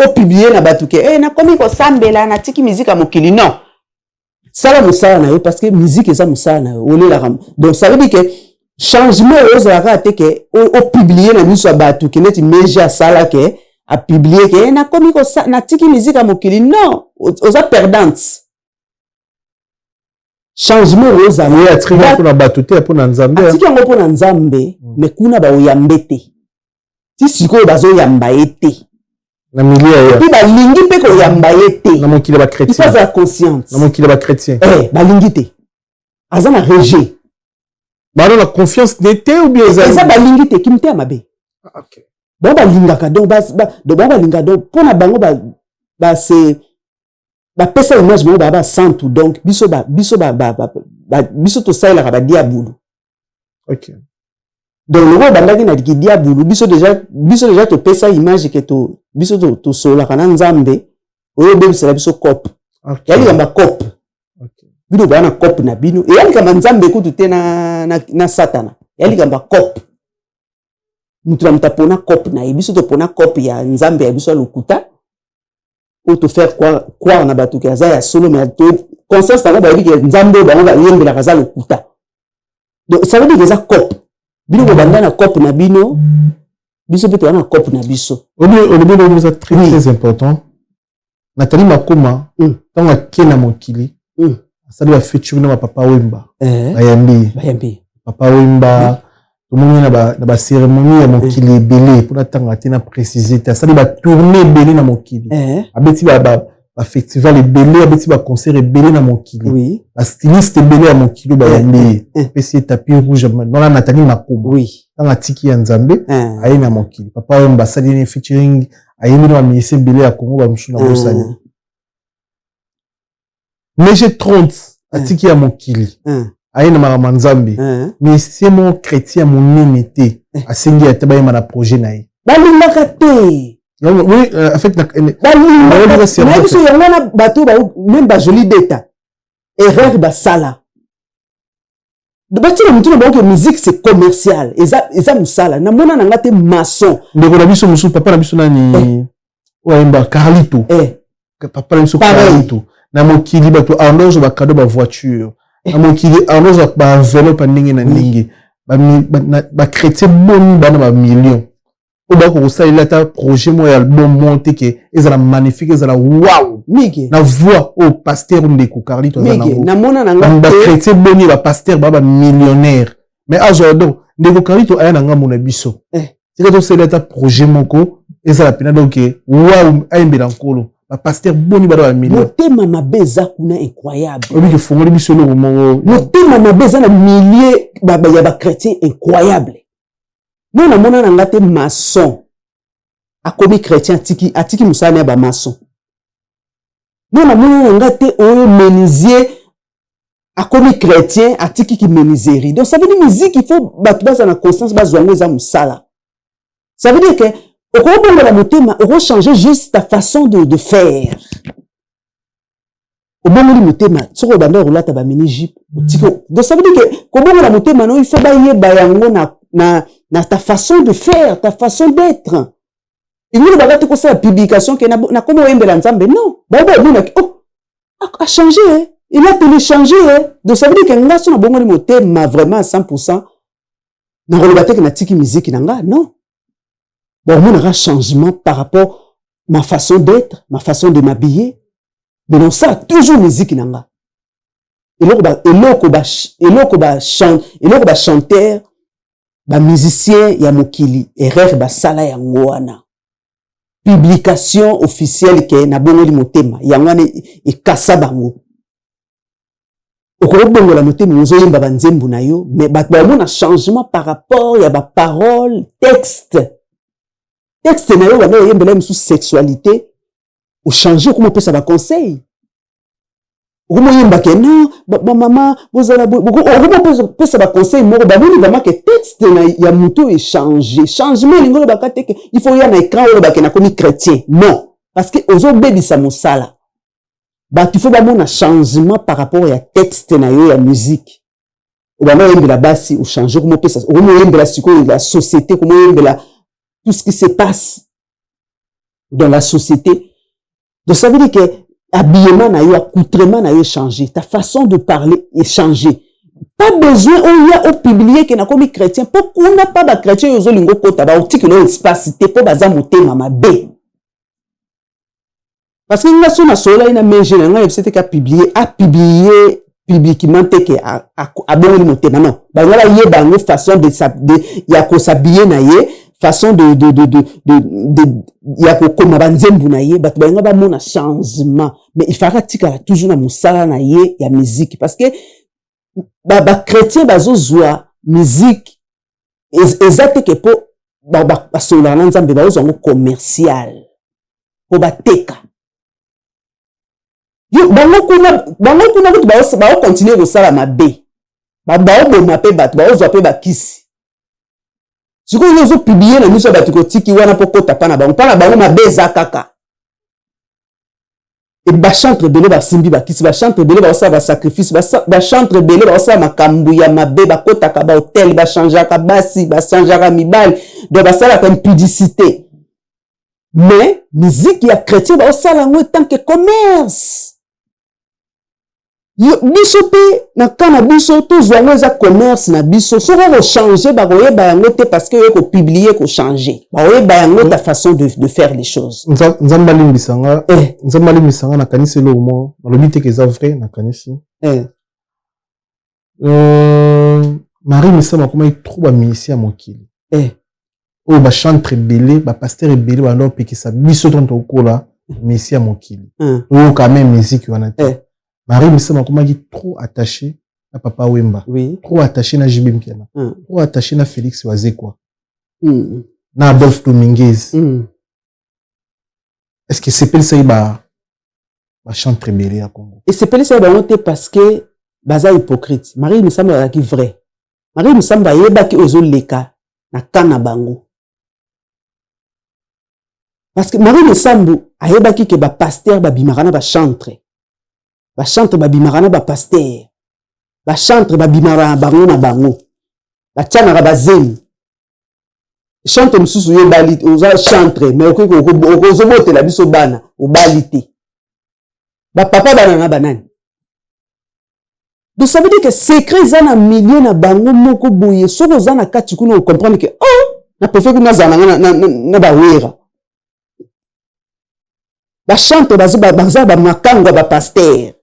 opublier na bato ke nakomi kosambela, natiki musique ya mokili. Non, sala mosala na yo, parce que musique eza mosala na yo, olelaka. Donc ça veut dire que changement oyo ozalaka te ke opublier na miso ya bato ke neti Meje asala, ke apublier ke nakomi natiki musique ya mokili. Non, oza perdante. Changement oyo ozala Ye atiki mpona bato te, mpona Nzambe. Atiki yango mpona Nzambe, mais kuna baoyambe te. Ti sikoyo bazoyamba ye te. Na milieu ya Mpe balingi mpe koyamba ye te. Na mokili ya Il faut bachrétien. Azala consciente. Na mokili ya bachrétien. Balingi te, aza na rejet. Bana na confiance ne te ou bien eza balingi te, kimi te ya mabe. Ah, okay. Bango balingaka, donc donc bango balingaka, donc mpona bango base bapesa image bango baa basantu. Donc biso tosalelaka badiabulu. Donc loko obandaki na kidiabulu, biso déjà topesa image ke to, biso tosololaka na Nzambe oyo obebisela biso cope. Ya likambo ya cope. Bino baya na cope na bino, eya likambo ya Nzambe kutu te na Satana, eya likambo ya cope. Mutu na moto apona cope na ye. Biso topona cope ya Nzambe ya biso ya lokuta oyo tofaire croire na bato ke aza ya solo, mais conscience nango bayebi ke Nzambe oyo bango bayembelaka aza lokuta. Donc ça veut dire que eza cope. Bino bobanda na cope na bino, biso mpe toza na cope na biso. Olobi lobi eza très très important. Nathalie Makoma, ntango ake na mokili, asali bafeaturing na bapapa Wemba. Bayambi ye. Bayambi ye. Papa Wemba, tomoni na bacérémonie ya mokili ebele, mpona ntanga te na précise te, asali batournée ebele na mokili, abeti bafestival ebele, abeti baconcert ebele na mokili. Bastyliste ebele ya mokili oyo bayambi ye, apesi ye tapis rouge wana. Nathalie Makoma, ntango atiki ya Nzambe, aye na mokili, Papa Wemba asali ye featuring, ayembi na bamusicien ebele ya Congo, bamosusu na bosani. Mais 30 atiki ya mokili, aye na makambo ya Nzambe, musicien moko chrétien monene te asengi ate bayemba na projet na ye. Balingaka te. Oui, en fait, balingaka na biso yango wana. Bato même bajoli deta erreur basala, batina motu na bango ke musique, c'est commercial, eza mosala. Namona na nga te maçon. Ndeko na biso mosusu, papa na biso nani oyo ayemba, Carlito. Papa na biso Carlito, na mokili bato andozwa bacadeau, bavoiture na mokili, andozwa baenveloppe ya ndenge na ndenge. Bachrétien boni bana bamillion oyo bakoki kosalela ata projet moko ya album moko te ke ezala magnifique, ezala wow? Mige. Na voix oyo pasteur ndeko Carlito aza Mige. nango. Namona na nga te. Bachrétien boni bapasteur baa bamillionnaire, mais azwa donc ndeko Carlito aya na ngambo na biso, tika tosalela ata projet moko ezala mpena donc wow, ayembela Nkolo. Bapasteur boni bana bamillion? Motema mabe eza kuna incroyable. Oyebi ke fongoli biso eloko moko. Motema mabe eza na milieu ya bachrétien incroyable. No, namona na nga te maçon akomi chrétien, atiki mosala na ya bamaçon. No, namona na nga te oyo menuisier akomi chrétien, atiki kimenuiserie. Donc ça veut dire, musique, il faut bato baza na conscience, bazwa yango eza mosala. Ça veut dire que okobongola motema, okochanger juste ta façon de faire. Obongoli motema, soki obanda kolata bamini jupe, otiki. Donc ça veut dire que kobongola motema no, il faut bayeba yango na ta façon de faire, ta façon d'être. Elingi baka te kosala publication ke nakoma oyembela Nzambe. Non, bao baomonaki, oh, a changé, il a téléchangé. Donc ça veut dire que nga so nabongoli motema vraiment à 100, nakoloba te ke natiki musique na nga. Non, baomonaka changement par rapport ma façon d'être, ma façon de m'habiller, mais non, ça toujours musique na nga. Eloko bachanteur, bamusicien ya mokili erreur basala yango wana, publication officielle ke nabongoli motema, yango wana ekasa bango. Okobongola motema, ozoyemba banzembo na yo, mais bato bamona changement par rapport ya baparole, texte na yo. Banda oyembela mosusu sexualité, ochange, okoma opesa baconseil, okomoyemba ke non, bamama bozala, okoma opesa baconseil moko. Bamoni vraiment ke texte ya motu oyo echange. Changement elingi olobaka te ke il faut oya na écran olobake nakomi chrétien. Non, parce que ozobebisa mosala. Bato, il faut bamona changement par rapport ya texte na yo ya musique. Obanda oyembela basi, ochange, okomopesa, okomoyembela sikoyo la société, okomoyembela tout ce qui se passe dans la société. Donc ça veut dire que habillement na yo, accoutrement na yo échangé, ta façon de parler échangé. Pas besoin oya opublier ke nakomi chrétien, mpo kuna mpa bachrétien oyo ozolinga okota, baotikela oyo espace te, mpo baza motema mabe. Parce que nga so nasololaki na mege na ngai, yebisa te ke apublier publiquement te ke abongoli motema. Non, bango bayeba yango façon ya kos'habiller na ye, façon de ya kokoma banzembo na ye. Bato balinga bamona changement, mais il fallait atikala toujours na mosala na ye ya musique, parce que bachrétien bazozwa. Musique eza te ke mpo basololaka na Nzambe, baozwa yango commercial mpo bateka. Yo, bango kuna kutu baocontinuer kosala mabe, baoboma mpe bato, baozwa mpe bakisi. Sikoyo yo ozopublier na miso ya bato, kotiki wana mpo kota mpa na bango, mpa na bango mabe eza kaka. E bachantre ebele basimbi bakisi, bachantre ebele baosala basacrifice, bachantre ebele baosala makambo ya mabe, bakotaka bahotel, bachangeaka basi, bachangeaka mibali, donc basalaka impudicité. Mais musique ya chrétien, baosala yango en tant que commerce. Biso mpe na ka na biso, tozwa yango eza commerce na biso. Soki okochanger, bakoyeba yango te, parce que oye kopublier, kochanger, bakoyeba yango, ta façon de faire les choses. Nzambe alimbisa nga. Eh. Nzambe alimbisa nga, nakanisi eloko moko, nalobi te ke eza vrai, nakanisi. Marie Misamu akomaki trop bamusicien ya mokili oyo bachantre ebele, bapasteur ebele banda opekisa biso ntango tokola musicien ya mokili, oyoka même musique wana te. Marie Misamu akomaki trop attaché na Papa Wemba, trop attaché na JB Mpiana, trop attaché na Félix Wazekwa, na Adolphe Dominguez. Est ce que esepelisaki bachantre ebele ya Congo? Esepelisaki bango te, parce que baza hypocrite. Marie Misamu azalaki vrai. Marie Misamu ayebaki oyo ezoleka na ka na bango, parce que Marie Misamu ayebaki ke bapasteur babimaka na bachantre, bachantre babimaka na bapasteur, bachantre babimaka na bango na bango, batianaka bazemi. Chantre mosusu, yo obali, oza chantre, mais okoki ozobotela biso bana, obali te, bapapa bana na banani. Donc ça veut dire que secret eza na milieu na bango moko boye. Soki oza na kati kuna, ocomprendre ke oh, na préfère kuna azala nanga na bawera. Bachantre baza bamakango ya bapasteur,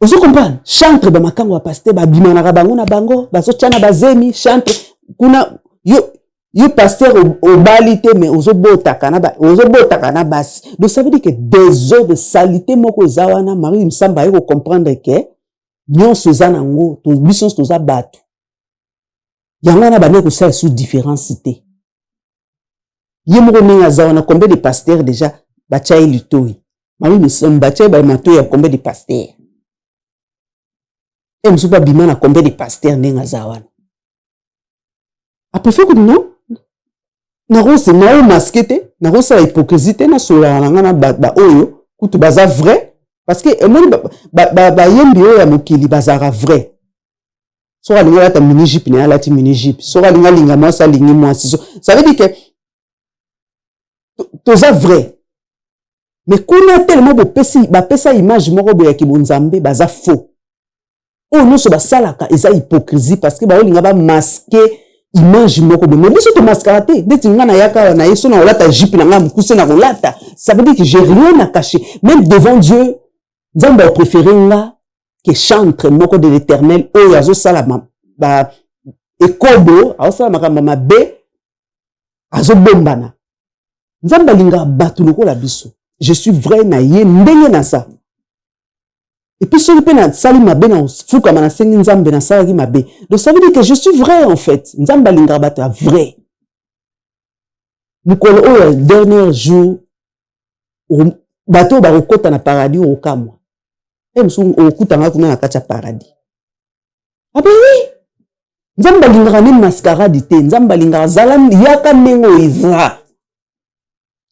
ozo comprendre? Chantre, bamakango ya pasteur, babimanaka bango na bango, bazotia na bazemi. Chantre kuna, yo pasteur obali te, mais ozobotaka na basi. Donc ça veut dire que désordre, salité moko eza wana. Marie Misamu aye kocomprendre ke nyonso eza nango, biso nyonso toza bato. Yango wana bandeki kosala sous différence te. Ye moko ndenge aza wana, combien de pasteur déjà batya ye litoi? Marie Misamu batya ye bamatoi ya combien de pasteur? E mosusu babima na combien de pasteur? Ndenge aza wana, apréfère kuti non, nakose naomasquer te, nakosala hypocrisie te, nasololaka na nga na baoyo kutu baza vrai, parce que emoni bayembi oyo ya mokili bazalaka vrai. Soki alingi alata mini jupe na ye, alati mini jupe. Soki alingi alinga mwasi, alingi mwasi. So ça veut dire que toza vrai. Mais kuna, tellement bopesi bapesa image moko boyaki bonzambe, baza faux. Oyo nyonso basalaka eza hypocrisie, parce que baolinga bamasquer image moko boye. Mais biso tomaskaka te. Neti nga nayaka awa na ye, so na kolata jupe na ngai mokuse na kolata, ça veut dire que j'ai rien à cacher même devant Dieu. Nzambe apréféré nga ke chantre moko de l'Éternel oyo azosala ba ekobo, azosala makambo mabe, azobombana. Nzambe alingaka bato lokola biso. Je suis vrai na ye ndenge naza. Et puis soki mpe nasali mabe, na fukama, nasengi Nzambe, nasalaki mabe. Donc ça veut dire que je suis vrai en fait. Nzambe alingaka bato ya vrai. Mokolo oyo, dernier jour, bato oyo bakokɔta na paradis, okokamwa. E mosusu okutanga kuna na kati ya paradis. Abe oui, Nzambe alingaka nde mascarade te. Nzambe alingaka zala, yaka ndenge oyo eza.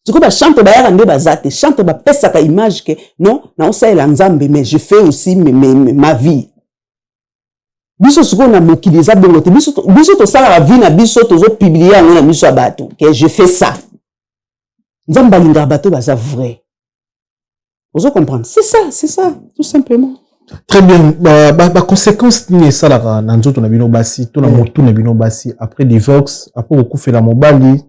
Sikoyo bachantre bayaka nde baza te. Chantre bapesaka image ke non, naosalela Nzambe, mais je fais aussi ma vie. Biso sikoyo na mokili eza bongo te. Biso tosalaka vie na biso, tozopublier yango na miso ya bato ke je fais ça. Nzambe alingaka bato baza vrai, ozo comprendre? C'est ça, c'est ça, tout simplement. Très bien. Baconséquence nini esalaka na nzoto na bino basi to na motu na bino basi après divorce, après kokufela mobali,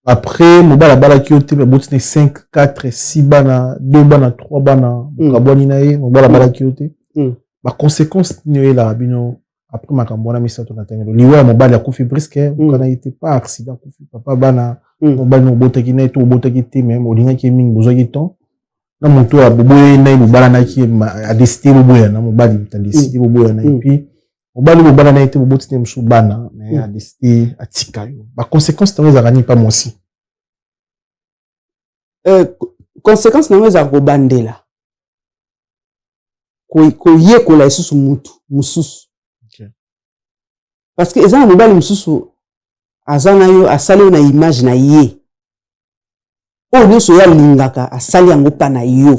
après mobali abalaki yo te, me botini 5, 4, 6 bana, 2 bana, 3 bana, bokabwani na ye, mobali abalaki yo te, baconséquence nini oyelaka bino après makambo wana misato na ntangelo? Liwa ya mobali, akufi brusque, okana ye te, pas accident, akufi, papa bana, mobali no obotaki na ye to obotaki te, me olingaki ye mingi, bozwaki temps. Na moto oyo boboya na ye, bobalanaki, adécider boboya na mobali, moto adécider boboya na ye, puis mobali bobala na ye te, boboti te mosusu bana, mais adécider atika yo, baconséquence nango ezalaka nini pa mwasi? Conséquence nango ezalaka kobandela koyekola lisusu mutu mosusu, parce que eza na mobali mosusu aza na yo, asali yo na image na ye. Oyo nyonso oyo alingaka, asali yango mpa na yo.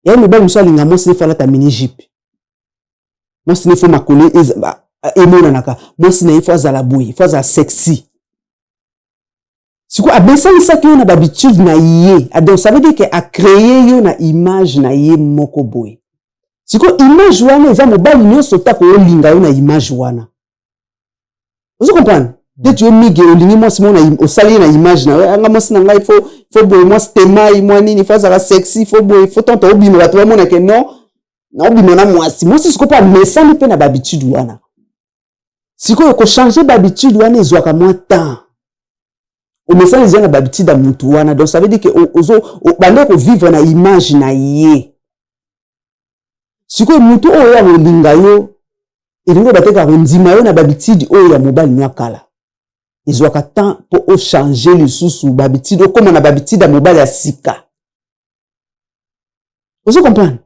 Yaye mobali mosusu alinga mwasi ne faut alata mini jupe, mwasi ne faut makolo emonanaka, mwasi na ye faut azala boye, faut azala sexy. Sikoyo abesalisaki yo na bahabitude na ye. Donc ça veut dire que acréer yo na image na ye moko boye. Sikoyo image wana, eza mobali nyonso tako olinga yo na image wana. Ozo comprendre? Nde yo mingi olingi mwasi moko, osali ye na image na yo. Anga mwasi na ngai faut boye, mwasi temai mwa nini, faut azala sexy, faut boye, faut tante obima, bato bamonake non, naobima na mwasi. Mwasi sikoyo mpo amesani mpe na bahabitude wana. Sikoyo kochanger bahabitude wana ezwaka mwa temps. Omesani eza na bahabitude ya mutu wana. Donc ça veut dire que ozo bande kovivre na image na ye. Sikoyo mutu oyo ya kolinga yo, elingi oyo batekaka kondima yo na bahabitude oyo ya mobali no akala, ezwaka temps mpo ochanger lisusu bahabitude, okóma na bahabitude ya mobali ya sika. Ozo comprendre?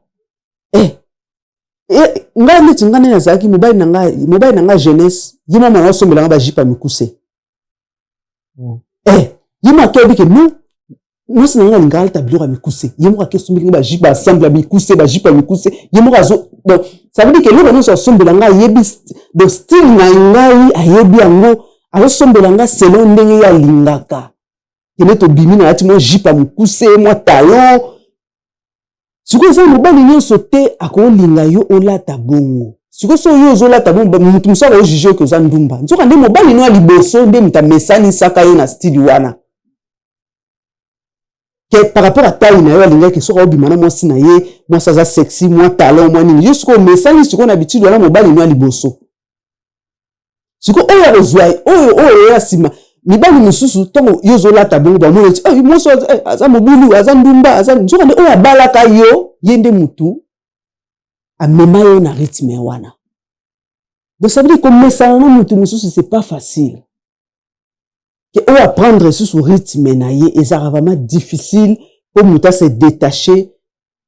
Eh, ngai neti ngai nde nazalaki mobali na ngai, mobali na ngai jeunesse, ye mama na osombelanga bajupe ya mikuse. Eh, ye moko akeyebi ke non, mwasi na ngai alingaka alata biloko ya mikuse. Ye moko akesombeli ngai bajupe, baensemble ya mikuse, bajupe ya mikuse. Ye moko azo, donc ça veut dire ke eloko nyonso asombela ngai, ayebi donc style na ngai, ayebi yango, azosombela ngai selon ndenge ye alingaka. Kende tobimi, nalati mwa jupe ya mokuse, mwa talon. Sikoyo eza mobali nyonso te akolinga yo olata bongo. Sikoyo so oyo ozolata bongo, motu mosusu akojuger oke oza ndumba. Nzoka nde mobali no ya liboso nde moto amesanisaka yo na style wana, ke par rapport à taille na yo, alingaki soki aobima na mwasi na ye, mwasi aza sexy, mwa talon, mwa nini. Yo sikoyo omesani sikoyo na habitude wana mobali no ya liboso. Sikoyo oyo akozwa oyo ya nsima, mibali mosusu, ntango yo ozolata bongo, bamoni eti mwasi aza mobulu, aza ndumba, aza. Nzoka nde oyo abalaka yo, ye nde motu amema yo na rythme wana. Donc ça veut dire komesana na motu mosusu, c'est pas facile. Ke oyo apprendre lisusu rythme na ye, ezalaka vraiment difficile mpo moto ase détacher,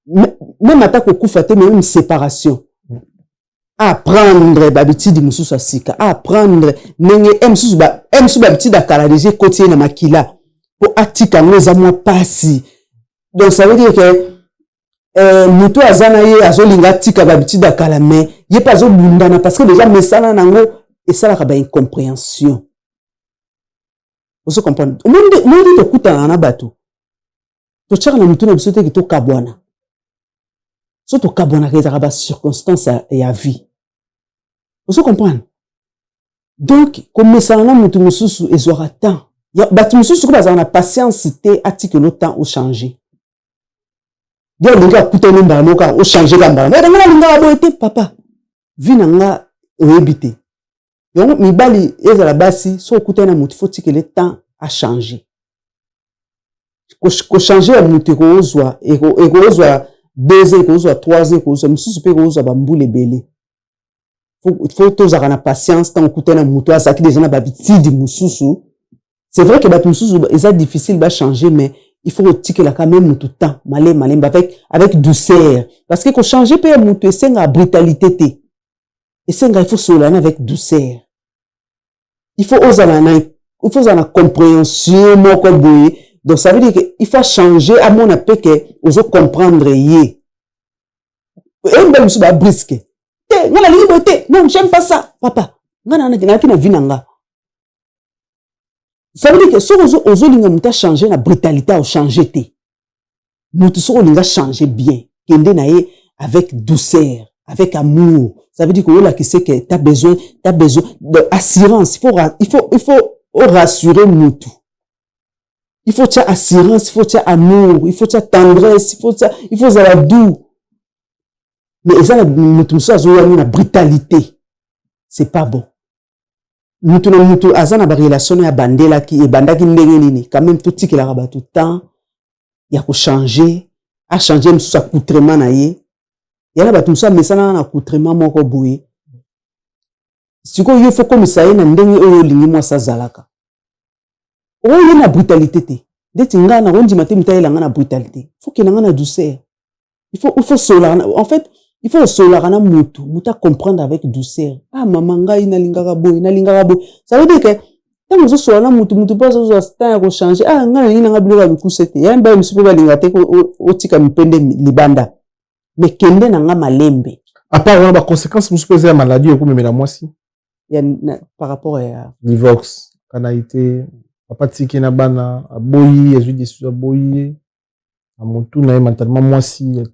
même ata kokufa te, mais une séparation, apprendre bahabitude mosusu ya sika, apprendre ndenge e mosusu bahabitude ya kala deja ekoti ye na makila, mpo atika yango eza mwa pasi. Donc ça veut dire que moto aza na ye azolinga atika bahabitude ya kala, mais ye mpe azobundana parce que déjà mesana nango, esalaka baincompréhension. Ozo comprendre? Omoni, tokutana na bato, totiaka na motu na biso teke tokabwana. So tokabwanaka, ezalaka bacirconstance ya vie. Ozo comprendre? Donc komesana na motu mosusu ezwaka temps. Bato mosusu ko bazalaka na patience te, atikelo temps ochanger. Ye alingi akutani mbala moko kaka, ochanger ka mbala moko. Nga nalingaka boye te, papa, vie na nga oyebi te yango. Mibali ezala basi, so okutani na motu, faut tikele temps achanger. Kochanger ya motu ekozwa 2 ans, ekozwa 3 ans, ekozwa mosusu mpe ekozwa bambula ebele. Faut tozalaka na patience. Ntango okutani na motu azalaki déjà na bahabitude mosusu, c'est vrai que bato mosusu eza difficile bachanger, mais il faut kotikela quand même motu temps, malembe malembe, avec douceur, parce que kochanger mpe ya motu esengaka brutalité te. Esengaka, il faut solola na avec douceur, il faut ozala na compréhension moko boye. Donc ça veut dire que il faut changer, amona mpe ke ozo comprendre ye. Eyembali mosusu babrusque te: nga nalingi boye te, non, j'aime pas ça, papa, nga nayaki na vie na nga. Ça veut dire que soki ozolinga moto achanger na brutalité, aochanger te. Moto soki olinga changer bien, kende na ye avec douceur, avec amour. Ça veut dire koyolakisa ke t'as besoin d'assurance. Il faut rassurer motu, il faut tia assurance, il faut tia amour, il faut tia tendresse, il faut ozala doux. Mais eza na motu mosusu azoyani na brutalité, c'est pas bon. Mutu na mutu aza na barelation na ya bandelaki, ebandaki ndenge nini. Quand même totikelaka bato temps. Ya kochanger, achanger mosusu accoutrement na ye. Ya na bato mosusu amesanaka na accoutrement moko boye. Sikoyo yo faut komisa ye na ndenge oyo olingi mwasi azalaka. Oyo ye na brutalité te. Ndeti ngai nakondima te moto ayela ngai na brutalité. Faut kenda ngai na douceur. Il faut solaka, en fait il faut osolaka na mutu, mutu acomprendre avec douceur. Ah mama, ngai nalingaka boye, nalingaka boye. Ça veut dire que ntango ozosola na mutu, mutu mpo azozwa temps ya kochanger. Ah, ngai nalingi nanga biloko ya mikuse te. Ya mibali mosusu mpe balinga te otika mipende libanda, mais kende na nga malembe. À part wana, baconséquence mosusu mpe eza ya maladie ekomemela mwasi? Ya, par rapport ya divorce, kana te papa tiki na bana, aboyi, azwi décision, aboyi ye na motu na ye, mentalement mwasi.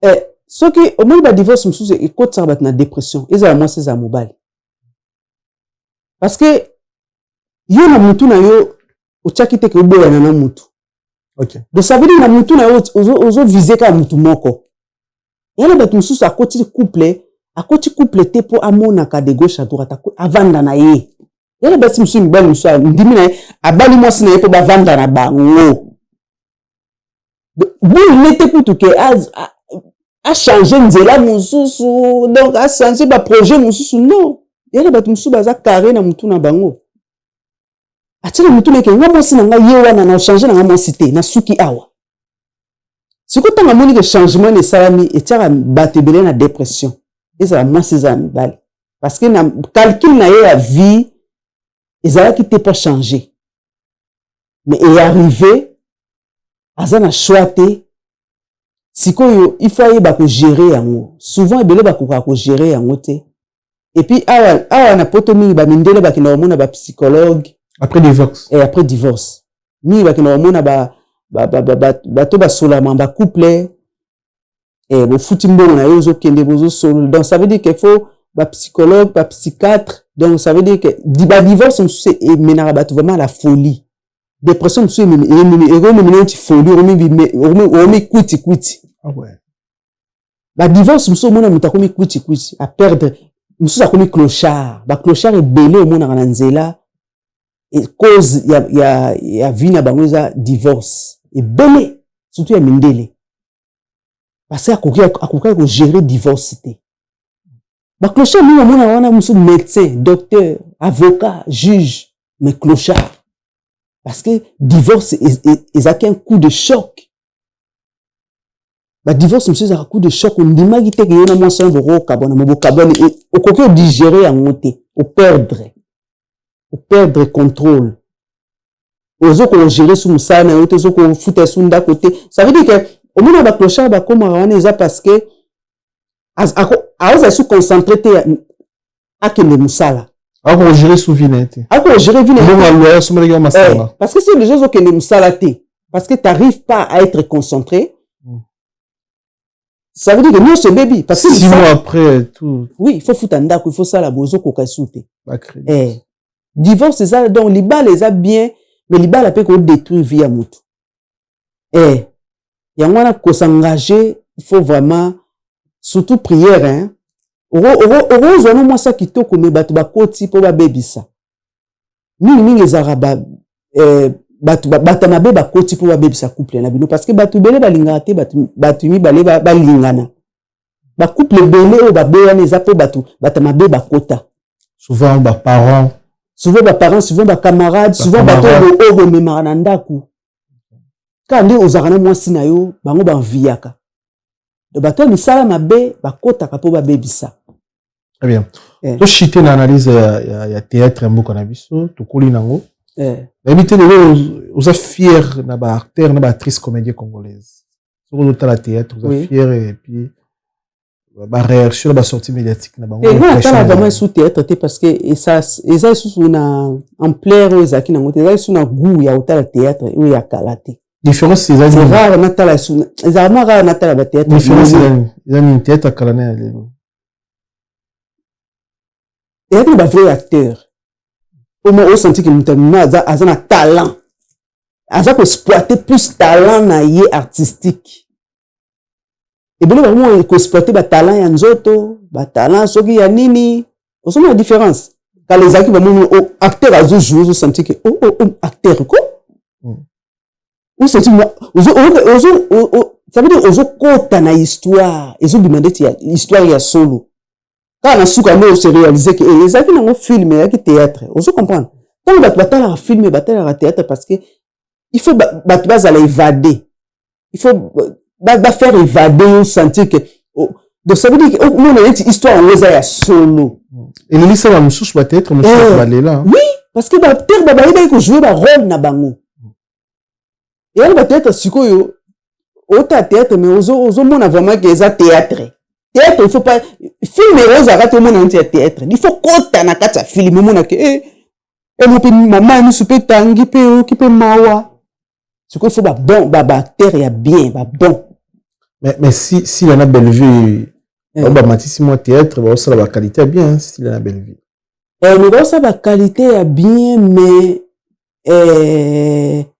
Eh, soki omoni badivorce mosusu ekotisaka bato na dépression, ezala mwasi, ezala mobali, parce que yo na mutu na yo otiaki te ke oboyana na mutu. Donc ça veut dire na mutu na yo ozoviser kaka mutu moko. Ya na bato mosusu akoti couple, akoti couple te mpo amonaka de gauche à droite, avanda na ye. Ya na basi mosusu, mibali mosusu andimi na ye, abali mwasi na ye mpo bavanda na bango boye te kutu ke achanger nzela mosusu, donc achanger baprojet mosusu. Non, ya na bato mosusu baza carré na mutu na bango, atie na mutu na eke nga mwasi na ngai ye wana, na changer na nga mwasi te, nasuki awa. Sikoyo ntango amoni ke changement na esalami, etiaka bato ebele na dépression, ezala mwasi, ezala mibali, parce que na calcul na ye ya vie ezalaki te mpo changer, mais earriver, aza na choix te. Sikoyo il faut ayeba kogérer yango. Souvent ebele bakokaka kogérer yango te. Et puis awa, awa na Poto, mingi bamindele bakenda komona bapsychologue. Après divorce? Et après divorce, mingi bakenda komona bato basolama bacouple. Bofuti mbongo na yo, ozokende, bozosolola. Donc ça veut dire que faut bapsychologue, bapsychiatre. Donc ça veut dire que badivorce mosusu emenaka bato vraiment à la folie. Dépression mosusu ekomemela neti folie, okomi kwiti kwiti. Ah ouais. Badivorce mosusu omona moto akomi kwiti kwiti, aperdre. Mosusu akomi clochard. Baclochard ebele omonaka na nzela, cause ya vie na bango eza divorce. Ebele, surtout ya mindele, parce que akokaki kogérer divorce te. Baclochard mingi omonaka wana, mosusu médecin, docteur, avocat, juge, mais clochard, parce que divorce ezalaki un coup de choc. Badivorce mosusu ezalaka coup de choc. Ondimaki te ke yo na mwasi wana bokokabwana, mo bokabwani, okoki odigérer yango te, operdre contrôle, ozokogérer su mosala na yo te, ozokofuta su ndako te. Ça veut dire que omona baclochard bakomaka wana, eza parce que aozala su concentré te akende mosala. Akogérer su vie na ye te. Akogérer vie na ye. Mbongo loyer asomelaki yo masanga. Parce que si déjà ozokende mosala te, parce que t'arrives pas à être concentré, ça veut dire que nyonso ebebi, parce que 6 mois après tout. Oui, il faut futa ndako, il faut sala boye, ozokoka esu te. Eh. Divorce eza, donc libala eza bien, mais libala mpe kodétruire vie ya motu. Eh. Yango wana kos'engager, il faut vraiment surtout prière, hein. Okozwa no mwasi ya kitoko, mais bato bakoti mpo babebisa. Mingimingi ezalaka bato bato mabe bakoti mpo babebisa couple na bino, parce que bato ebele balingaka te bato mibale balingana. Bacouple ebele oyo baboyana eza mpo bato mabe bakota. Souvent baparents. Souvent baparents, souvent bacamarade, souvent bato oyo bomemaka na ndako. Kaka nde ozalaka na mwasi na yo, bango banviyaka. Donc bato ya misala mabe bakotaka mpo babebisa. Très bien. Toshite na analyse ya théâtre ya mboka na biso, tokoli nango. Nayebi te lelo oza fier na baacteur na baactrice comédien congolaise? Soki ozotala théâtre, oza fier? Et puis baréaction na basortie médiatique na bango? Nga natala vraiment esu théâtre te, parce que eza lisusu na ampleur oyo ezalaki nango te. Eza lisusu na goût ya kotala théâtre oyo ya kala te. Différence eza? C'est rare natala, ezala mwa rare natala bathéâtre. Différence eza nini, théâtre ya kala na ya lelo? Ezalaki na bavrai acteur. Omo osenti ke moto aza na talent, aza koexploiter plus talent na ye artistique. Ebele bango koexploiter batalent ya nzoto, batalent soki ya nini. Ozomona différence? Kala ezalaki bamoni acteur azojouer, ozosentir ke oh, oh, oh, acteur ko. Osenti ça veut dire ozokota na histoire, ezobima ndeti ya histoire ya solo. Kaka na suka nde ose réalise ke ezalaki nango film, ezalaki théâtre. Ozo comprendre? Ntango bato batalaka film, batalaka théâtre parce que il faut bato bazala évadé, il faut bafaire évader yo, sentir que oh, donc ça veut dire que omona neti histoire yango eza ya solo. Elelisa bamosusu, bathéâtre mosusu balela. Oui, parce que baacteur bayebaki kojouer barôle na bango. Eyali bathéâtre. Sikoyo ota théâtre, mais ozomona vraiment ke eza théâtre. Théâtre, il faut pas film ozalaka te, omona neti ya théâtre. Il faut kota na kati ya film, omona ke emo mpe mama ya misu mpe etangi mpe oyoki mpe mawa. Sikoyo il faut babon baacteur ya bien, babon. Mais si lana Bellevue bao bamatisi mwa théâtre, baosala baqualité ya bien, si lana Bellevue. Mais baosala baqualité ya bien, mais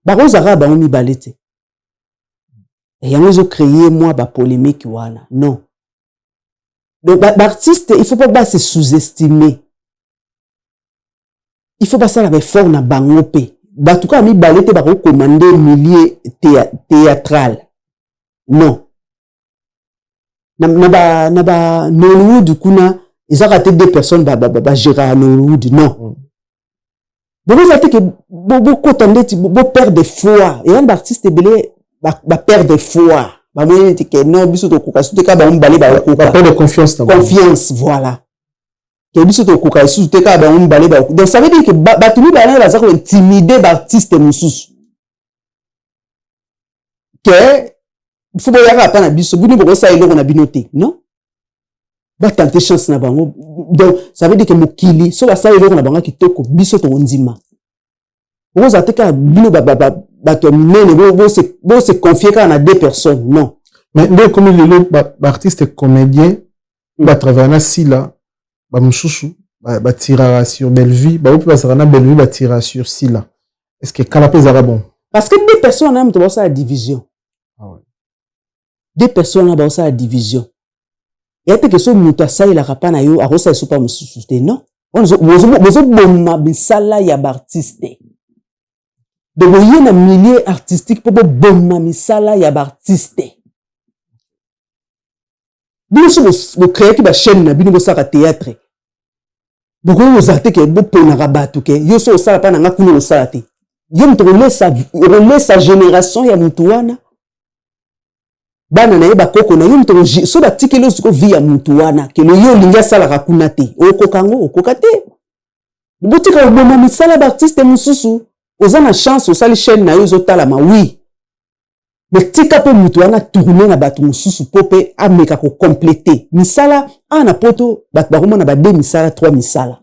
bakozalaka bango mibale te. Yango ezocréer mwa bapolémique wana. Non, donc baartiste, il faut pas base sous-estimer, il faut basala baeffort na bango mpe. Bato kaka mibale te bakokoma nde milieu théâtral. Non, na ba Nollywood kuna, ezaka te deux personnes bagéraka Nollywood, non. Bokozala te ke bokota ndeti boperdre foi. Eyani baartiste ebele baperdre foi, bamoni neti ke non, biso tokoka lisusu te, kaka bango mibale bakokoka. Confiance. Confiance, voilà, ke biso tokoka lisusu te, kaka bango mibale. Donc ça veut dire ke bato mibale baza kointimider baartiste mosusu ke fo boyaka pa na biso, bino bokosala eloko na bino te. Non, batenter chance na bango. Donc ça veut dire ke mokili so basala eloko na bango kitoko, biso tokondima. Okozala te kaka bino bato ya minene bose confier kaka na deux personnes, non. Mais nde ekomi lelo, baartiste comédien batravaille na Sila, bamosusu batiraka sur Bellevue, bao mpe bazalaka na Bellevue batiraka sur Sila. Est ce que kala mpe ezalaka bon? Parce que deux personnes na moto baosala division. Ah ouais. Deux personnes na baosala division. Eya te ke so moto asalelaka mpa na yo, akosala so mpa mosusu te. Non, bozoboma misala ya baartiste. Donc boye na milieu artistique mpo boboma misala ya baartiste. Bino so bocréaki bachaîne na bino, bosalaka théâtre, bokoki kozala te ke boponaka bato ke yo so osala mpa na nga, kuna osala te. Yo moto okolesa génération ya motu wana, bana na ye, bakoko na yo. Moto so batikeli yo siko vie ya motu wana, kelo yo olingi asalaka kuna te, okoka yango? Okoka te. Botika koboma misala baartiste mosusu. Oza na chance, osali chaîne na yo, ezotalama, oui, mais tika mpe motu wana tourne na bato mosusu mpo mpe ameka kocompléter misala. Awa na Poto, bato bakomona ba deux misala, trois misala,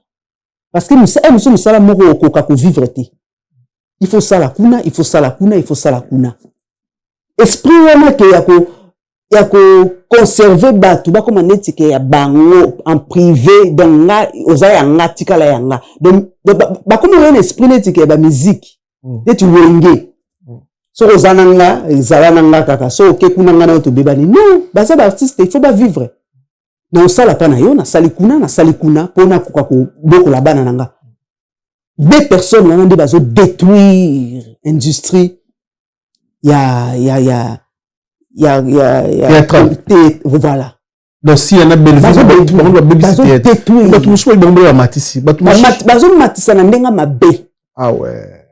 parce que mosusu mosala moko okoka kovivre te. Il faut sala kuna, il faut sala kuna, il faut sala kuna. Esprit wana ke ya koconserver bato bakóma neti ke ya bango en privé. Donc nga oza ya nga, tikala ya nga. Donc bakómi oyo na esprit neti ke ya bamusique, neti Wenge. Soki oza na nga, ezala na nga kaka. Soki oke kuna, nga na yo tobebani. Non, baza baartiste, il faut bavivre. Na osala mpa na yo, nasali kuna, nasali kuna mpo nakoka kobokola bana na nga. Deux personnes wana nde bazodétruire industrie ya Théâtral. Voilà. Donc si yana Bellevue, bango babebisi théâtre. Bato mosusu bango bamatisi bato mosusu. Bazomatisa na ndenge mabe. Ah ouais.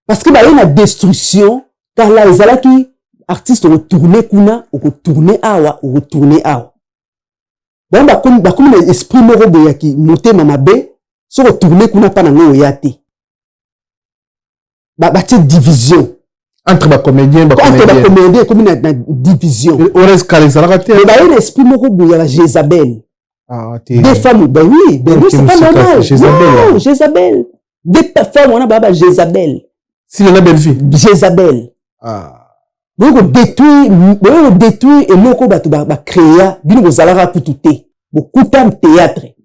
Parce que baye na destruction. Kala ezalaki artiste okotourne kuna, okotourne awa, okotourne awa. Bango bakomi na esprit moko boye yaki motema mabe. Soki otourne kuna mpa nango, oya te. Batie division. Entre bacomédien. Entre bacomédien ekomi na division. Ores kala ezalaka te. Mais baye na esprit moko boye ya Jézabel. Ah, te. Deux femmes, ben oui, ben oui, c'est pas normal. Jézabel. Non, Jézabel, deux femmes wana baa ba Jézabel. Sila na Bellevue. Jézabel. Ah. Boye kodétruire eloko bato bacréa. Bino bozalaka kutu te, bokuta théâtre,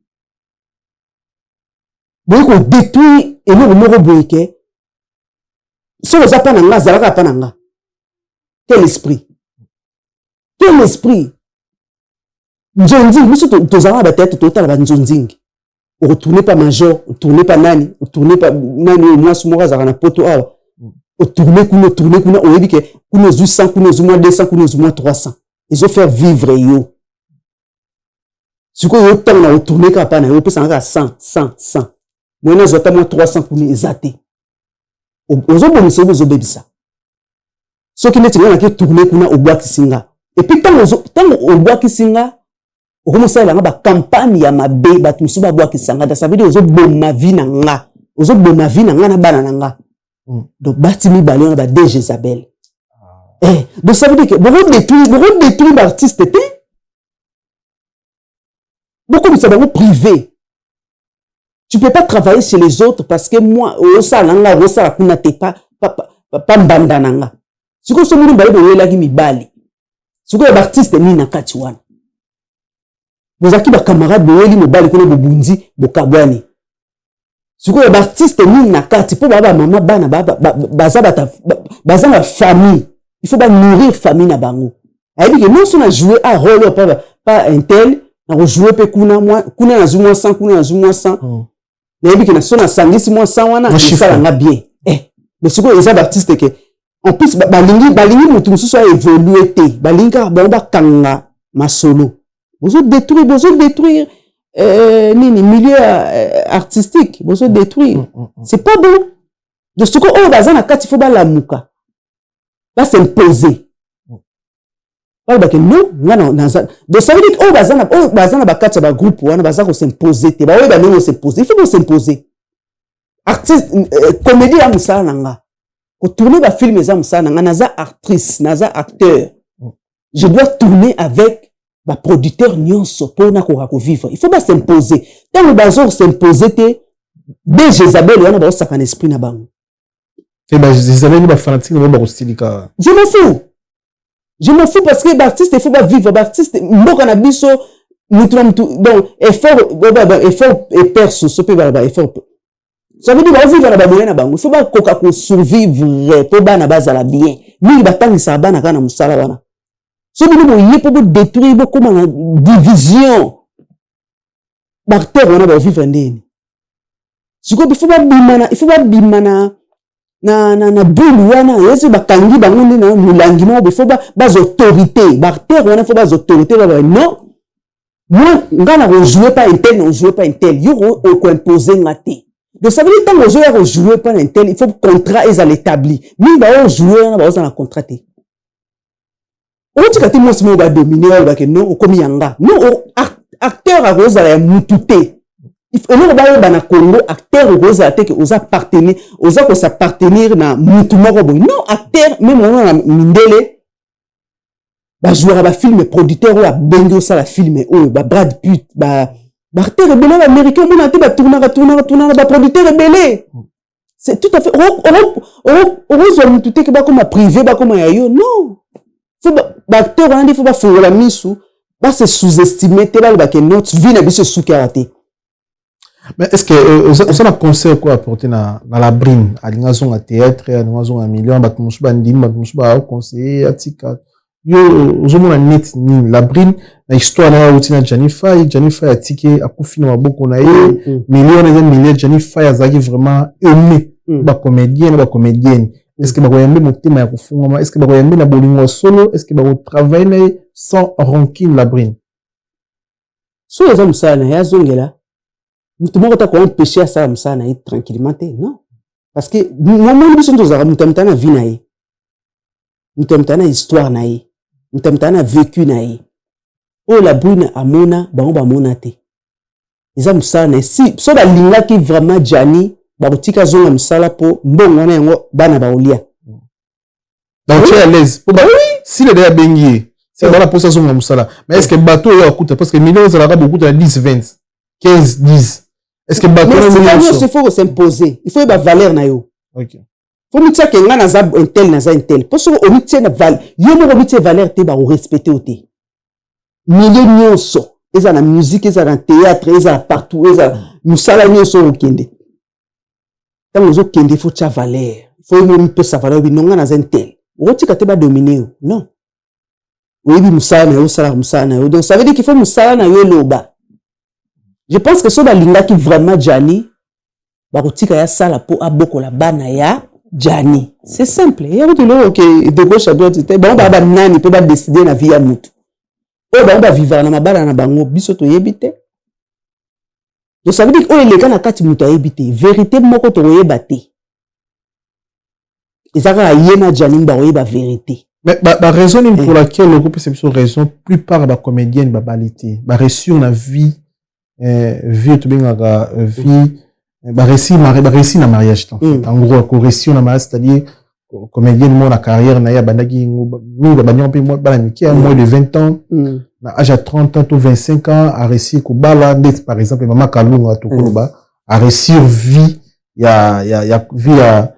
boye kodétruire eloko moko boye ke soki oza mpa na nga, azalaka mpa na nga. Quel esprit, quel esprit! Nzonzingi, biso tozalaka bathéâtre, totala banzonzingi. Okotourne pa major, otourne pa nani, otourne pa nani. Oyo mwasi moko azalaka na Poto awa. Otourne kuna, otourne kuna, oyebi ke kuna ozwi 100, kuna ozwi mwa 200, kuna ozwi mwa 300, ezofaire vivre yo. Sikoyo yo, ntango na otourne kaka pa na yo, opesanga kaka 100, 100, 100, moye nazwa ata mwa 300 kuna eza te. Ozobongisa oyo ozobebisa. Soki neti nga nake tourne kuna, obwakisi nga, et puis ntango obwakisi nga, okomosalela nga bacampagne ya mabe, bato mosusu babwakisa nga. Ça veut dire ozoboma vie na nga, ozoboma vie na nga na bana na nga. Donc bati mibale wana, bade Jézabel. Donc ça veut dire que bokodétruire baartiste te, bokomisa bango privé. Tu peux pas travailler chez les autres parce que moi osala nga, osala kuna te, pa mbanda na nga. Sikoyo so mino mibale boyelaki mibali, sikoyo baartiste nini na kati wana? Bozalaki bacamarade, boyeli mobali kuna, bobundi, bokabwani. Sikoyo baartiste nini na kati? Mpo baa bamama, bana, baza na famille, il faut banourrir famille na bango. Ayebi ke nyonso na joue a rôle oyo pa un tel, na kojoue mpe kuna, kuna nazwi mwa 100, kuna nazwi mwa 100, nayebi ke so nasangisi mwa 100 wana, esalanga bien. Mais sikoyo eza baartiste ke en plus balingi motu mosusu aévolue te, balingi kaka bango bakanga masolo. Bozodétruire nini, milieu artistique bozodétruire. C'est pas bon. De sikoyo oyo baza na kati, faut balamuka, bas'impose, balobake non, nga naza. Donc ça veut dire oyo baza na bakati ya bagroupe wana baza kos'impose te, baoyeba ndenge kos'impose. Il faut kos'impose. Artiste, comédie ya mosala na nga, kotourne bafilm eza mosala na nga. Naza actrice, naza acteur, je dois tourner avec baproducteur nyonso mpo nakoka kovivre. Il faut bas'impose. Ntango bazos'impose te, de Jézabel wana baosaka na esprit na bango. Jézabel ni bafanatique na bango bakosilika. Je me fous, je me fous, parce que baartiste, il faut bavivre. Baartiste, mboka na biso, mutu na mutu, donc effort epère soso mpe ba effort. Ça veut dire baovivre na bamoyen na bango. Il faut bakoka kosurvivre mpo bana bazala bien. Mingi batangisaka bana kaka na mosala wana. So bino boye mpo bodétruire, bokóma na division, baacteur wana baovivre ndeni? Sikoyo il faut babima na bulu wana. Esi bakangi bango nde na molangi moko, il faut bazwa autorité. Baacteur wana, faut bazwa autorité, baba non, moi nga na kojoue pa un tel, na ojoue pa un tel, yo okoimpose nga te. Donc ça veut dire ntango ozoya kojoue pa na un tel, il faut contrat ezala établi. Mingi baojoue wana baoza na contrat te. Okotika te mwasi moko badomine, balobake non, okomi yanga. Non, acteur akozala ya mutu te. Eloko bayeba na Congo, acteur okozala te ke oza appartenir, oza kosappartenir na mutu moko boye. Non, acteur, même wana na mindele bajouaka bafilm, producteur oyo abengi osala film oyo, ba Brad Pitt, baacteur ebele baaméricain, omona te batournaka, tournaka, tournaka, baproducteur ebele. C'est tout à fait okozwa mutu te ke bakoma privé, bakoma ya yo. Non, faut baacteur wana nde faut bafungola misu, base sous-estime te, balobake not vie na biso esuki awa te. Mais est ce que oza na conseil ko apporter na la brine alingi azonga théâtre, alingi azonga million? Bato mosusu bandimi, bato mosusu baconseiller atika. Yo ozomona neti nini la brine na histoire na ye? Auti na Gianni Fay, Gianni Fay atiki, akufi na maboko na ye. Million eza million. Gianni Fay azalaki vraiment aimé bacomédien na bacomédienne. Est ce que bakoyambe motema ya kofungwama? Est ce que bakoyambe na bolingo ya solo? Est ce que bakotravaille na ye sans rancune, la brine? Soki eza mosala na ye, azongela. Moto moko ta koempêche asala mosala na ye tranquillement te, non, parce que momoni biso tozalaka, moto ya moto na vie na ye, moto ya moto na histoire na ye, moto ya moto na vécu na ye. Oyo la brune amona, bango bamona te. Eza mosala na ye. Si so balingaki vraiment Gianni, bakotika azonga mosala mpo mbongo wana yango bana bakolia. Donc tu es à l'aise po si le abengi ye, c'est bana mposa azonga mosala. Mais est ce que bato oyo akuta, parce que million ezalaka bokuta na 10, 20, 15, 10, est ce que bato nyonso, il faut kos'imposer, il faut yeba valeur na yo. Faut mitiake nga naza un tel, naza un tel, mpo soki omitie na yo moko, omitie valeur te, bakorespecte yo te. Milieu nyonso, eza na musique, eza na théâtre, eza partout, eza mosala nyonso okende, ntango ozokende, faut tia valeur, faut mipesa valeur. Bino nga naza un tel, okotika te badomine yo. Non, oyebi mosala na yo, osalaka mosala na yo. Donc ça veut dire qu'il faut mosala na yo eloba. Je pense que so balingaki vraiment Gianni, bakotika ya sala mpo abokola bana ya Gianni c'est simple ya kutu eloko ke de gauche à droite te bango baa banani mpo badeside na vie ya mutu oyo bango bavivaka na mabala na bango biso toyebi te. Donc ça veut dire oyo eleka na kati moto ayebi te, vérité moko tokoyeba te, eza kaka ye na Gianni bakoyeba vérité. Mais ba raison nini pour laquelle okopesa biso raison plupart ba comédienne babali te, baréussir na vie, vie tobengaka vie, baréussir na mariage en fait. En gros, koréussir na mariage, c'est-à-dire comédienne moko na carrière na ye abandaki mingi, babandi mpe bana mike, moins de 20 ans, na âge ya 30 ans to 25 ans aréussir kobala. Ndeti par exemple mama Kalunga, tokoloba aréussir vie ya ya ya vie ya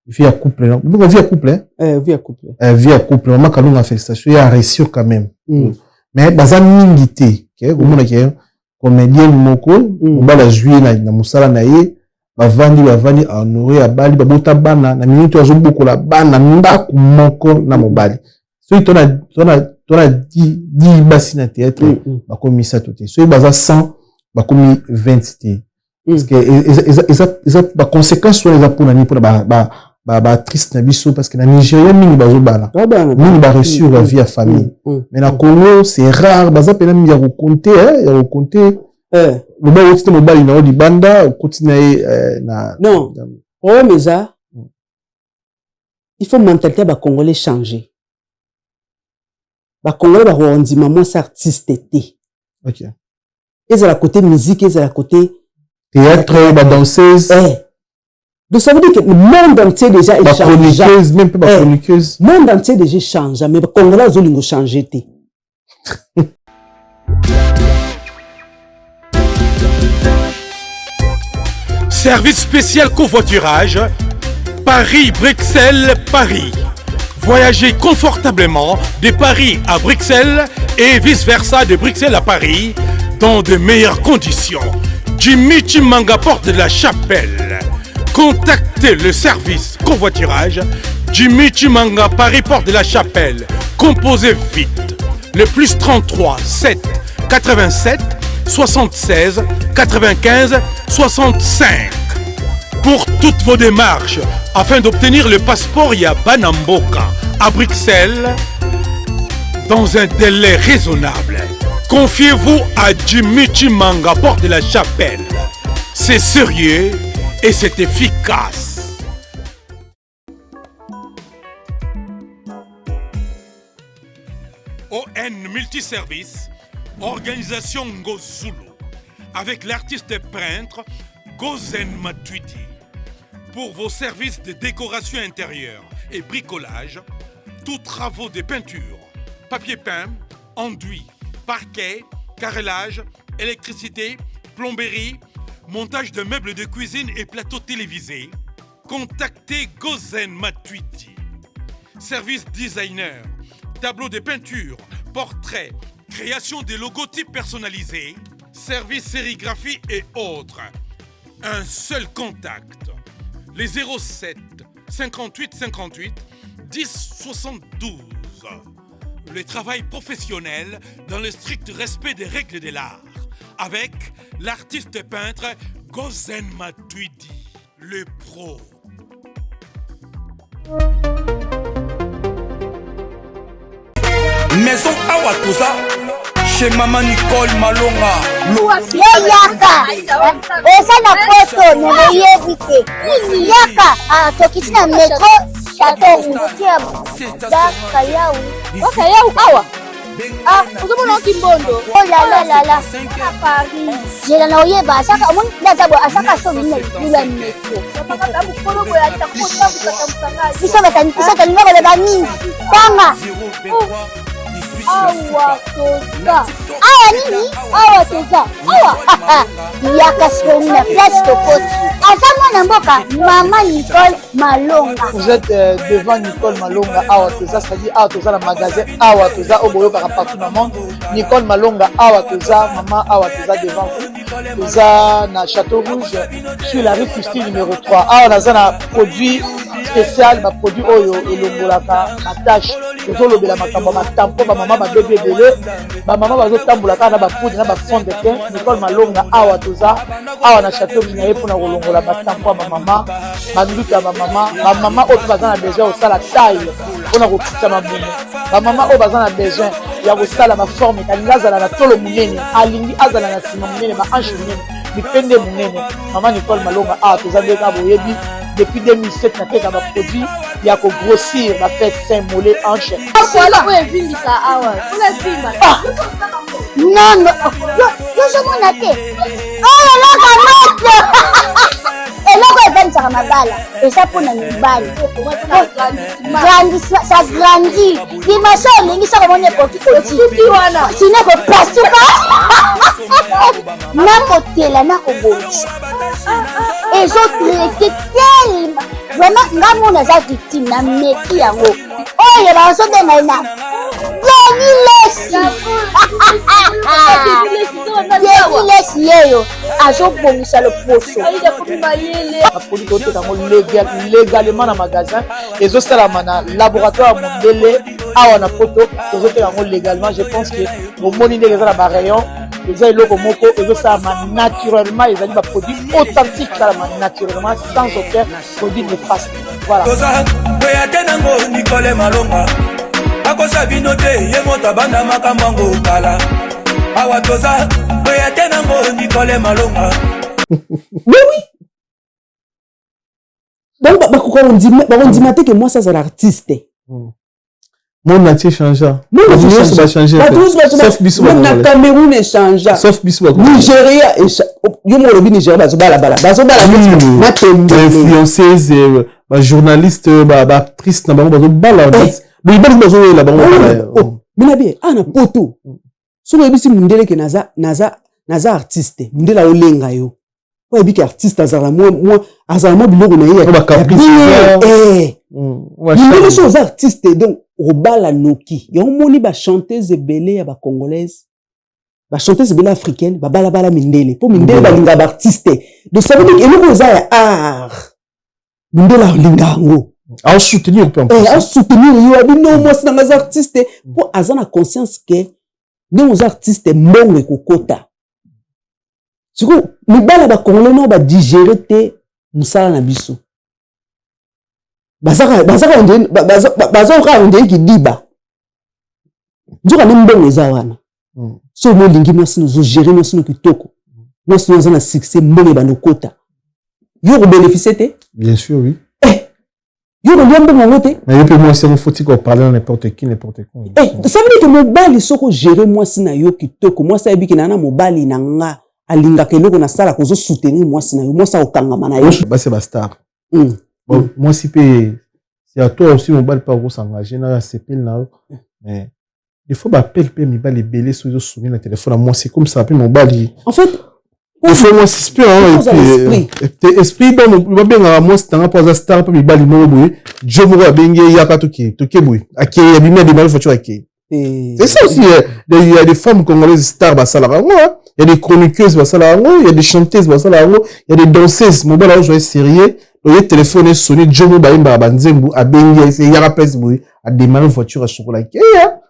vie ya couple, non? Bongo vie ya couple, hein? Vie ya couple. Vie ya couple, mama Kalunga, félicitation, ye aréussir quand même. Mais baza mingi te ke komona ke comédienne moko mobali azwi na mosala na ye, bavandi bavandi, ahonore, abali, babota bana, na minute oyo azobokola bana ndako moko na mobali. Soki tona 10 basi na théâtre, bakomi misato te. Soki baza 100, bakomi 20 te. Parce que eza baconséquence wana eza mpona nini? Mpona baactrice na biso, parce que na Nigeria mingi bazobala, mingi baréussir ba vie ya famille, mais na Congo c'est rare, baza mpena mingi ya kocompter, ya kocompter. Loba okoti te mobali na yo libanda, okoti na ye na Non, problème eza il faut mentalité ya bacongolais changer. Bacongolais bakondima mwasi artiste te. Ezala côté musique, ezala côté théâtre, badanseuse. Donc ça veut dire que le monde entier déjà est changé. Même pas bachroniqueuse. Monde entier déjà change, mais bacongolais azolingo changer te. Service spécial covoiturage Paris-Bruxelles, Paris. Voyagez confortablement de Paris à Bruxelles et vice-versa de Bruxelles à Paris dans de meilleures conditions. Jimmy Chimanga, porte de la Chapelle. Contactez le service covoiturage Jimmy Chimanga, Paris, porte de la Chapelle. Composez vite le plus 33 7 87 76 95 65 pour toutes vos démarches afin d'obtenir le passeport ya Banamboka à Bruxelles dans un délai raisonnable. Confiez-vous à Jimmy Chimanga, porte de la Chapelle. C'est sérieux et c'est efficace. ON Multiservice, organisation Ngozulu, avec l'artiste peintre Gozen Matuidi. Pour vos services de décoration intérieure et bricolage, tous travaux de peinture, papier peint, enduit, parquet, carrelage, électricité, plomberie, montage de meubles de cuisine et plateaux télévisés, contactez Gozen Matuidi. Service designer, tableau de peinture, portrait, création des logotypes personnalisés, service sérigraphie et autres. Un seul contact, les 07 58 58 10 72. Le travail professionnel dans le strict respect des règles de l'art avec l'artiste peintre Gozen Matuidi, le pro. Maison Awa Toza chez Maman Nicole Malonga. Yo yaka oza na poto naboyebi te yaka tokiti na metro Chateau Rouge bakayau bakayau awa ozomona okimbondo. Oh la la la la Paris zela na oyeba asaka omoni ndaza boye asaka somi na libula ya metro biso tolinga koloba mingi tanga awa toza awa nini awa toza awa yaka sikoyo na place tokoti aza mwana mboka mama Nicole Malonga. Vous êtes devant Nicole Malonga awa toza, c'est-à-dire awa toza na magasin awa toza oyo boyokaka partout na monde. Nicole Malonga awa toza, mama awa toza devant vous, toza na Château Rouge sur la rue Christine numéro 3. Awa naza na produit Spécial baproduit oyo elongolaka batache. Tozolobela makambo ya batampon. Bamama babebi ebele, bamama bazotambola kaka na bapoudre na bafond de teint. Nicole Malonga awa toza awa na chateau na ye mpona kolongola batampon ya bamama, banduta ya bamama, bamama oyo mpe baza na besoin kosala taille mpona kokitisa mabumu, bamama oyo baza na besoin ya kosala baforme, alingi azala na tolo monene, alingi azala na nsima monene, bahanche monene, mipende monene. Mama Nicole Malonga awa toza nde kaka boyebi depuis 2007 nateka baproduit ya kogrossir bafesse, sein, mollet, hanche. Oyo evimbisa awa ah! Non, yozomona te oyo eloko moto, eloko evandisaka mabala eza mpona mibali. Ça grandit dimension, olingi soko omoni ekoki koti sino kopasuka nakotela nakobongisa, ezotraite tellement. Vraiment, nga mona aza victime na meki yango oyo bazobenga ye na Denis Lesi. Denis Lesi yeyo azobongisa loposo. Baproduit toteka yango légalement na magasin, ezosalama na laboratoire ya mondele awa na Poto. Tozoteka yango légalement. Je pense que bomoni ndenge eza na barayon. Eza eloko moko ezosalama naturellement, ezali baproduit authentique, esalama naturellement sans aucun produit néfaste. Voilà. Toza te nango Nicole Malonga akosa bino te, ye moto abanda makambo yango kala. Awa toza boya te nango Nicole Malonga. Mais oui, donc bakoka bakondima te ke mwasi azala artiste. Monde entier changea. Nyonso bachange sauf biso. Na Cameroun echangea. Sauf biso. Nigeria, yo moko olobi Nigeria bazobalabala, bazobala matembe. Bainfluenceuse, bajournaliste, baactrice na bango bazobala, mibali bazoyela bango. Mina bien ah na Poto, soki oyebisi mondele ke naza artiste, mondele aolenga yo. Oyo ayebi ke artiste azala mwa, azala mwa biloko na ye. Mondele, so oza artiste, donc obala noki. Yango moni bachanteuse ebele ya bacongolaise, bachanteuse ebele africaine babalabala mindele, mpo mindele balingaka baartiste. Donc ça veut dire eloko eza ya art, mindele alinga yango. Aosoutenir mpe. Aosoutenir yo, abi no, mwasi nanga aza artiste, mpo aza na conscience ke ndenge oza artiste, mbongo ekokota. Sikoyo mibala bacongolais nao badigere te mosala na biso, baza kaka ondeye kidiba, nzoka nde mbongo eza wana. So molingi mwasi no, ozogere mwasi no kitoko, mwasi no aza na succès, mbongo ebanda okota, yo kobénéficie te. Bien sûr, oui. Eh, yo kolia mbongo yango te. Mais yo mpe mwasi yango, faut tika oparle na n'importe qui, n'importe quoi. Eh, ça veut dire que mobali, soki ogere mwasi na yo kitoko, mwasi ayebiki na na mobali na nga alingaka eloko nasalaka, ozosoutenir mwasi na yo, mwasi akokangama na yo. Basi ya bastar, bon, mwasi mpe, c'est à toi aussi mobali mpe akosengage na yo, asepeli na yo, mais des fois baappel mpe mibali ebele soki ezosongi na telefone ya mwasi comme ça mpe mobali. En fait, il faut mwasi mpe esprit bon, babengaka mwasi tanga mpo aza star, mpe mibali moko boye, jo moko abengi ye, yaka toke toke boye, akei, abimi, ademari voiture, akei. C'est ça aussi, il y a des femmes congolaises stars basalaka yango, il y a des chroniqueuses basalaka yango, il y a des chanteuses basalaka yango, il y a des danseuses. Mobali azwa sérieux, oye téléphone esoni, jo moko bayembaka banzembo, abengi ye, yaka place boye, adémarre voiture, asokolaki eya.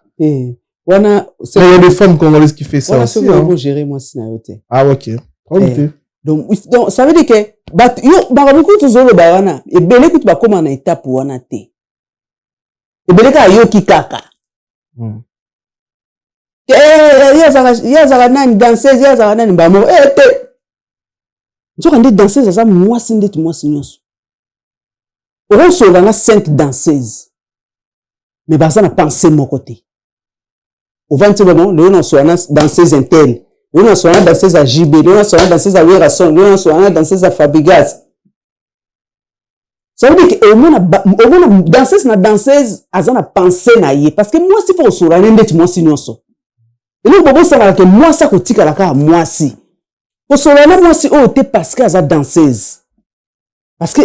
Wana il y a des femmes congolaises qui fait ça aussi. Wana gérer mwasi na yo te. Ah ok. Donc ça veut dire que bato yo makambo kutu tozoloba wana, ebele kutu bakóma na étape wana te. Ebele kaka yoki kaka ye azalaka nani, danseuse, ye azalaka nani, bamoko te. Nzoka nde danseuse aza mwasi ndeti mwasi nyonso. Okosolola na cinq danseuse, mais baza na pensée moko te. Ovandi te, bon, lelo nasola na danseuse un tel, lelo nasola na danseuse ya JB, lelo nasola na danseuse ya Werason, lelo nasola na danseuse ya Fabregas. Ça veut dire que omona danseuse na danseuse aza na pensée na ye, parce que mwasi fo kosola ne ndeti mwasi nyonso. Eloko bobosanaka ke mwasi akotikala kaka mwasi. Kosola na mwasi oyo te parce que aza danseuse, parce que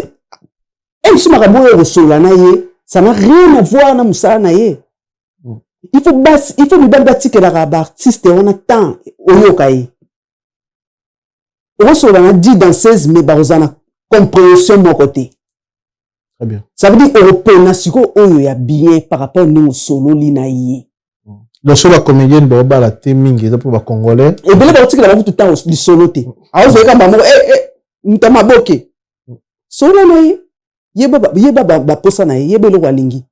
mosusu makambo oyo kosola na ye, ça n'a rien à voir na mosala na ye. Il faut basi, il faut mibali batikelaka baartiste wana temps oyoka ye. Okosolola na 10 danseuse, mais bakozala na compréhension moko te. Très bien. Ça veut dire okopona sikoyo oyo ya bien par rapport ndenge osololi na ye. Donc so bacomédienne baobala te mingi, eza mpo bacongolais. Ebele bakotikela bakutu ntango lisolo te, aozoyeka bango moto ya maboke. Solola na ye, yeba baposa na ye, yeba eloko alingi.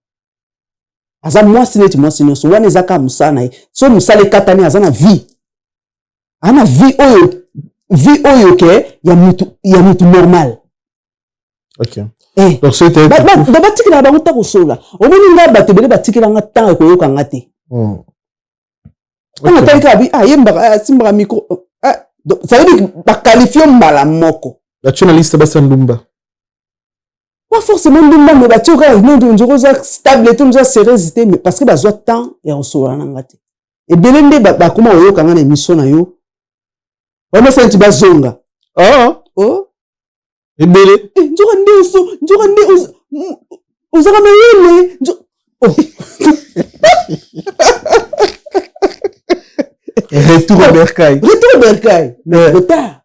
Aza mwasi neti mwasi nyonso wana, eza kaka mosala na ye. So mosala ekatani, aza na vie, aza na vie oyo, vie oyo ke ya mutu normal. Ok. Donc so ete Batikela bango ntango kosolola. Omoni ngai, bato ebele batikelanga ntango ekoyoka nga te. Ntango atali kaka bi ayembaka, asimbaka micro, ça veut dire baqualifie mbala moko. Batie na liste basi ya ndumba. Pas forcément ndumba, mais batie kaka nzoko oza stable te, oza sérieuse te, mais parce que bazwa temps ya kosolola na nga te. Ebele nde bakoma koyoka nga na émission na yo, bamasa neti bazonga. Ah. Oh. Ebele. Nzoka nde oso, nzoka nde ozaka mayele. Oh. Retour au bercail. Retour au bercail, mais trop tard.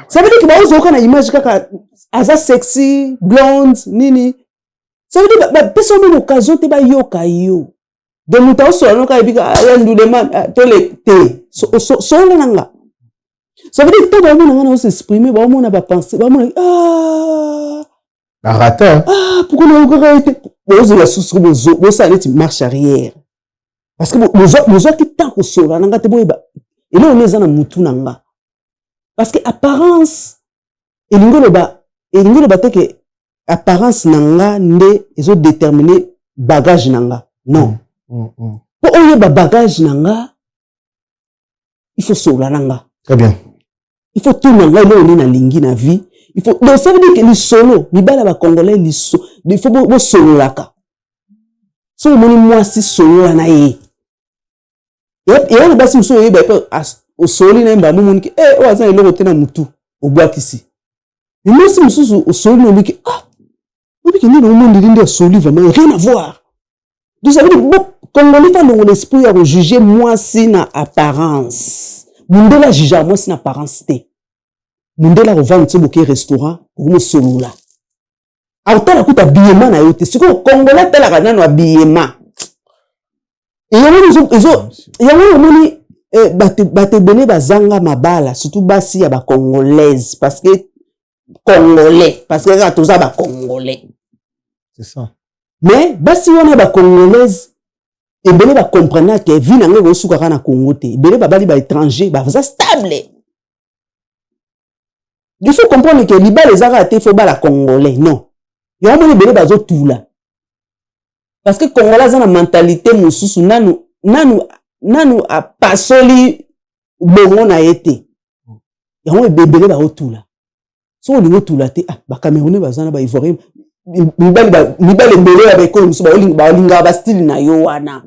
Ça veut dire que baozoyoka na image kaka aza sexy, blonde, nini. Ça veut dire bapesa yo même occasion te bayoka yo. Donc moto aosola noka ayebi ya ndulema tole te, solola na nga. Ça veut dire ntango baomona nga na osexprime, baomona bapense, baomona ah. Barata. Ah, pourquoi nayokaka ye te? Bozela susu, bosala neti marche arrière, parce que bozwaki temps kosolola na nga te, boyeba eloko nde eza na mutu na nga. Parce que apparence elingi oloba te ke apparence na nga nde ezodétermine bagage na nga, non. Mpo oyeba bagage na nga, il faut solola na nga. Très bien. Il faut tuna ngai eloko nini nalingi na vie. Il faut, donc ça veut dire que lisolo, mibali ya bacongolais, liso, il faut bosololaka. Soki omoni mwasi, solola na ye. Eya na basi mosusu, oyeba mpe osololi na ye, mbala momoniki oyo aza na eloko te na motu, obwakisi. Mais mwasi mosusu, osololi na obiki, ah, obiki nini, omondeli nde asoli, vraiment rien à voir. Donc ça veut dire bo congolais fa longola esprit ya kojuge mwasi na apparence. Mundele ajugeaka mwasi na apparence te. Mundele akovanda ti boke restaurant, okomosolola, akotala kuta habillement na yo te. Sikoyo congolais atalaka nano habillement. Yango omoni bato ebele bazanga mabala, surtout basi ya bacongolaise, parce que congolais, parce que kaka toza bacongolais. C'est ça. Mais basi wana ya bacongolaise ebele bacomprendre ke vie na ngai ekosuka kaka na Congo te. Ebele babali baétranger, baza stable. Il faut comprendre ke libala eza kaka te faut bala congolais, non. Yango moni ebele bazotula, parce que congolais aza na mentalité mosusu, nanu nanu nanu apasoli bongo na ye te. Yango ebele baotula. Soki olingi otula te, ah, bacamerounais baza na baivoirien, mibali ebele ya baekolo mosusu balingaka bastyle na yo wana,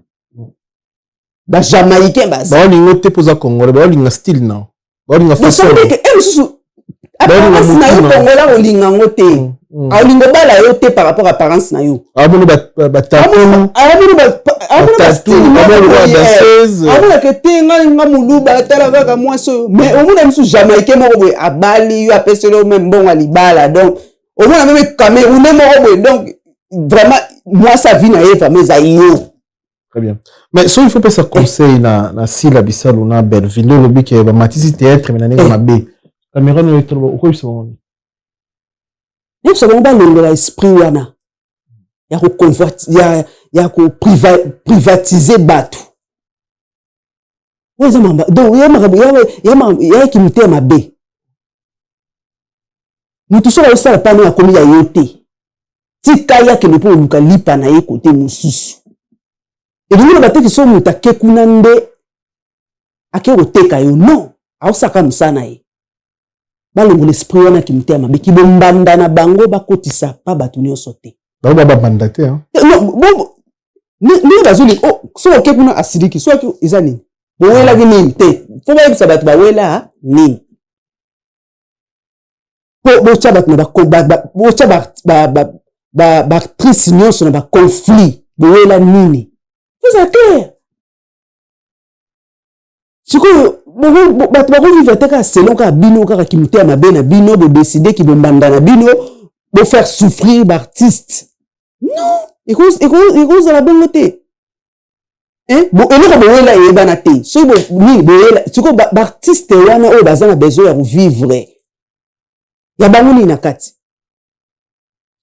bajamaïcain baza. Baolinga te mpo oza congolais, baolinga style na baolinga façon. E mosusu apparence na yo, congolais akolinga yango te, akolinga obala yo te par rapport apparence na yo. Amoni batattoo. Amonaka te ngai nga moluba, atala kaka mwasi oyo. Mais omona mosusu jamaïcain moko boye abali yo, apeseli yo même mbongo ya libala. Donc omona même camerounais moko boye. Donc vraiment mwasi avi na ye vraiment eza yo. Très bien. Mais so il faut pesa conseil na Sila Bisalu na Belleville, olobi ke bamatisi théâtre mais na ndenge mabe. Cameroun oyo toloba, okoyebisa bango nini? Yebisa bango balongola esprit wana ya koprivatize bato oyo eza makambo. Donc ya makambo yayaki motema mabe. Motu soki azosala pano, akomi ya yo te. Tika ye akende mpo koluka lipa na ye kote mosusu. Elingi loba teke soki moto ake kuna nde ake koteka yo, non. Aosaka mosala na ye. Balongola esprit wana ki motema mabe, kibombanda na bango, bakotisa pa bato nyonso te. Bango babanda te. Ndenge bazoli, oh, soki oke kuna asiliki, soki eza nini, bowelaki nini te. Fo bayebisa bato bawela nini, mpo botya bato na botya baactrice nyonso na baconflit. Bowela nini? Eza clair. Sikoyo bato bakovivre te kaka selon kaka bino, kaka kimotema mabe na bino, bodécider kibombanda na bino. Bofaire souffrir baartiste, non, ekozala bongo te. Eloko boyela eyebana te, soki nini boyela sikoyo baartiste wana oyo baza na besoin ya kovivre ya bango nini na kati.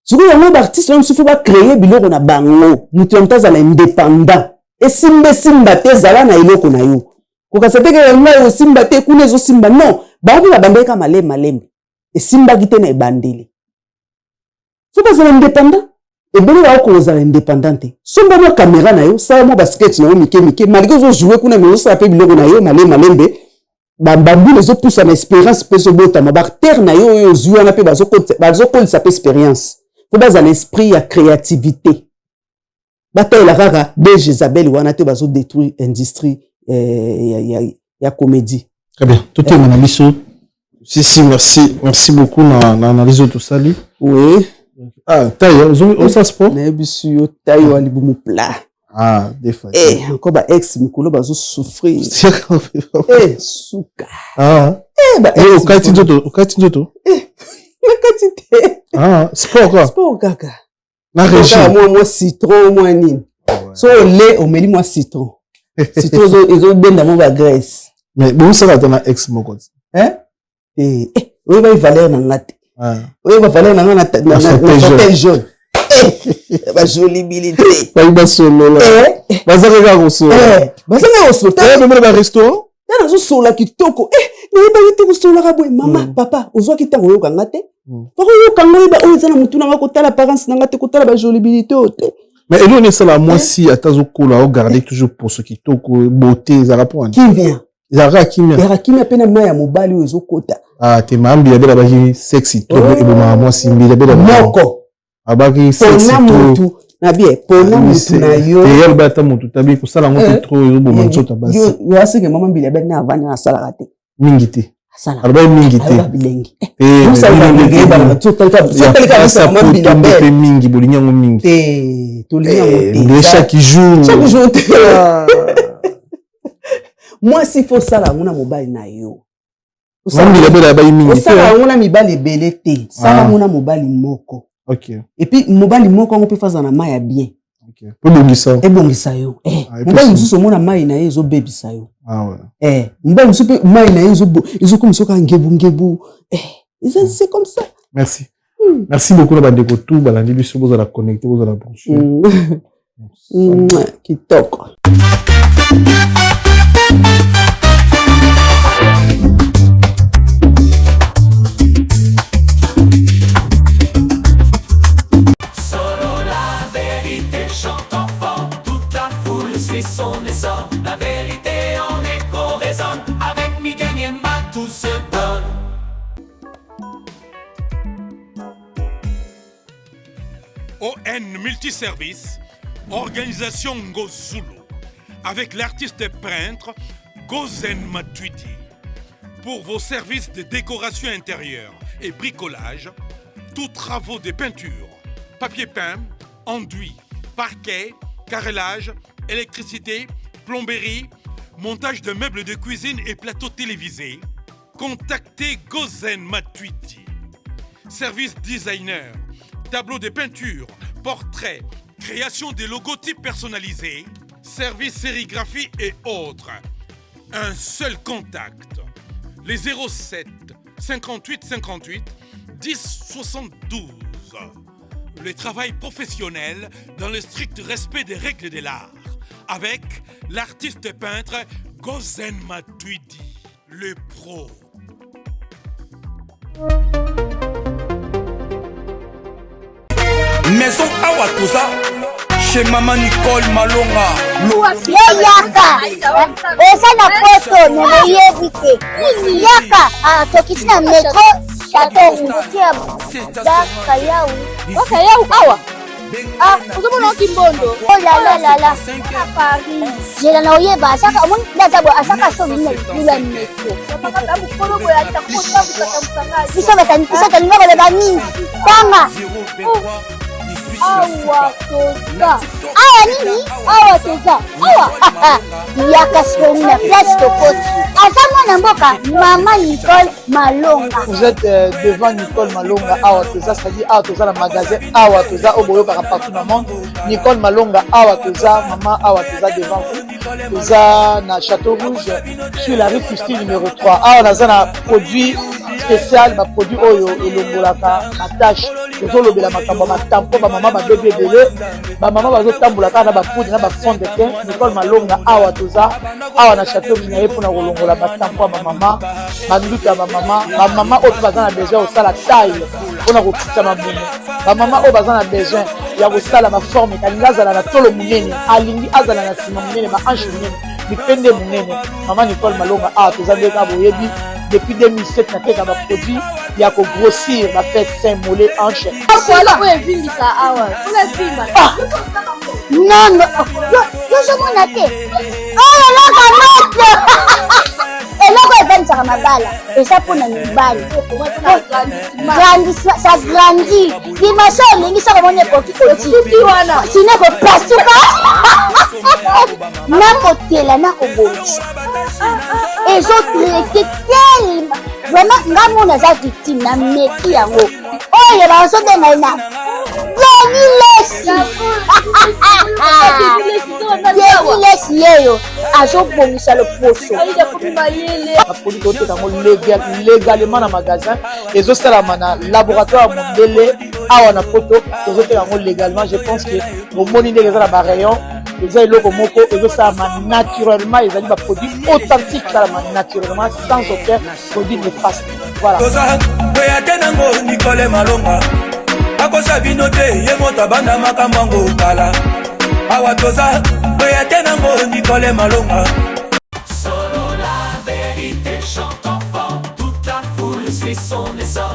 Sikoyo yango baartiste wana mosusu fo bacreye biloko na bango, moto ya moto azala indépendant. Esimba esimba te, ezala na eloko na yo. Kokasa te kaka ngai osimba te, kuna ezosimba. Non, bango mpe babandaki kaka malembe malembe, esimbaki te na ebandeli. Fo bazala indépendant. Ebele bakoka kozala indépendant te. Somba mwa caméra na yo, sala mwa basketch na yo mike mike, malgré ozojoue kuna, mais ozosala mpe biloko na yo malembe malembe. Bambula ezopusa na espérance mpe ezobotama. Baacteur na yo oyo ozwi wana mpe bazokolisa mpe expérience. Fo bazala na esprit ya créativité, batalela kaka de Jezabel wana te, bazodétruire industrie ya comédie. Très bien, totema na biso. Si si, merci, merci beaucoup na analyse oyo tosali. Oui. Ah, taille, oza sport. Nayebisi yo, taille wa libumu plat. Ah, defa. Eh, encore ba ex mikolo bazosouffrir. Eh, suka. Ah. Eh, ba ex. Okati nzoto, okati nzoto. Eh, nakati te. Ah, sport quoi. Sport kaka. Na régime. Mwa citron, mwa nini. So ole omeli mwa citron. Citron ezobenda mwa ba graisse. Mais bosala ata na ex moko. Hein? Eh, eh, oyeba valeur na nga te. Oyeba valeur na nga na fauteuil jaune. Bajolibilité. Bayi basolola. Baza kaka kosolola. Baza kaka kosolola. Memona ba restaurant. Nga nazosolola kitoko. Eh, nayebaki te kosololaka boye. Mama, papa, ozwaki ntango oyoka nga te. Bakoyoka nga, oyeba oyo eza na motu na nga, kotala apparence na nga te, kotala bajolibilité oyo te. Mais eloko nini esala mwasi ata azokola ogarde toujours poso kitoko, beauté ezalaka mpo wana? Kimia. Ezalaka kimia. Ezalaka kimia mpe na mai ya mobali oyo ezokota. Ah te, maa Mbila Bela abaki sexy trop ebomaka mwasi. Mbila Bela moko abaki sexy pona mutu na bien, pona mutu na yo. Te, yaloba ata mutu tabi kosala yango te, trop ezoboma nzoto ya basi. Yo aseke mama Mbila Bela na avandi na asalaka te. Mingi te, alobaki mingi te. Bilengi mpe mingi, bolingi yango mingi. Te, tolingi yango te chaque jour. Chaque jour te. Mwasi fo osala yango na mobali na yo. Mbila Bela abayi mingi. Osala yango na mibali ebele te, sala yango na mobali moko. Et puis mobali moko yango mpe faza na mai ya bien. Ebongisa. Ebongisa yo. Mobali mosusu omona mai na ye ezobebisa yo. Mobali mosusu mpe mai na ye ezokomisa kaka ngebungebu. Eza, c'est comme ça. Merci, merci beaucoup na bandeko tout balandi biso. Bozala connecté, bozala branché. Kitoko. Solo la vérité chante enfant, toute la foule suit son essor. La vérité en écho résonne, avec Miguel Niema tout se donne. ON Multiservice, Organisation Ngozulu, avec l'artiste peintre Gozen Matuidi. Pour vos services de décoration intérieure et bricolage, tous travaux de peinture, papier peint, enduit, parquet, carrelage, électricité, plomberie, montage de meubles de cuisine et plateaux télévisés, contactez Gozen Matuidi. Service designer, tableau de peinture, portrait, création des logotypes personnalisés, service sérigraphie et autres. Un seul contact. Les 07 58 58 10 72. Le travail professionnel dans le strict respect des règles de l'art. Avec l'artiste peintre Gozen Matuidi, le pro. Maison awa toza chez mama Nicole Malonga. Yo yaka, oza na poto me boyebi te. Yaka, tokiti na metro Chateau Rouge bakayau. Bakayau awa. Ah, ozomona okimbondo. Oh la la la la. Paris. Zela na oyeba asaka omoni nde aza boye asaka so bimi na libulu ya metro. Biso tolinga koloba mingi. Tanga. Awa toza awa nini? Awa toza awa yaka sikoyo na place tokoti. Aza mwana mboka mama Nicole Malonga. Vous êtes devant Nicole Malonga awa toza, c'est-à-dire awa toza na magasin awa toza oyo boyokaka partout na monde. Nicole Malonga awa toza, mama awa toza devant vous. Toza na Château Rouge sur la rue Christine numéro 3. Awa naza na produit spécial, ba produit oyo elongolaka batache. Tozolobela makambo ya batampon, bamama babebi ebele, bamama bazotambola kaka na bapoudre na bafond de teint. Nicole Malonga awa toza awa na Château Rouge na ye mpona kolongola batampon ya bamama, banduta ya bamama, bamama oyo mpe baza na besoin ya kosala taille mpona kokitisa mabumu, bamama oyo baza na besoin ya kosala baforme, alingi azala na tolo monene, alingi azala na nsima monene, bahanche monene, mipende monene. Mama Nicole Malonga awa toza nde kaka boyebi depuis 2007 nateka baproduit ya kogrossir bafesse, sein, mollet, hanche. Oyo evimbisa awa evimba. Non, non, yozomona te oyo eloko moto, eloko evandisaka mabala eza mpona mibali. Grandissement, ça grandit, dimension olingi soko omoni ekoki kosuki wana sino kopasuka nakotela nakobongisa, ezotraite tellement vraiment. Nga mona aza victime na meki yango oyo bazobenga ye na Denis Lesi. Denis Lesi yeyo azobongisa loposo. Baproduit toteka yango légalement na magasin, ezosalama na laboratoire ya mondele awa na Poto. Tozoteka yango légalement. Je pense que bomoni ndenge eza na barayon. Eza eloko moko ezosalama naturellement, ezali baproduit authentique, esalama naturellement sans aucun produit néfaste. Voilà. Toza koya te nango Nicole Malonga akosa bino te, ye moto abanda makambo yango kala. Awa toza koya te nango Nicole Malonga. Solo la vérité chante enfant, toute la foule suit son essor.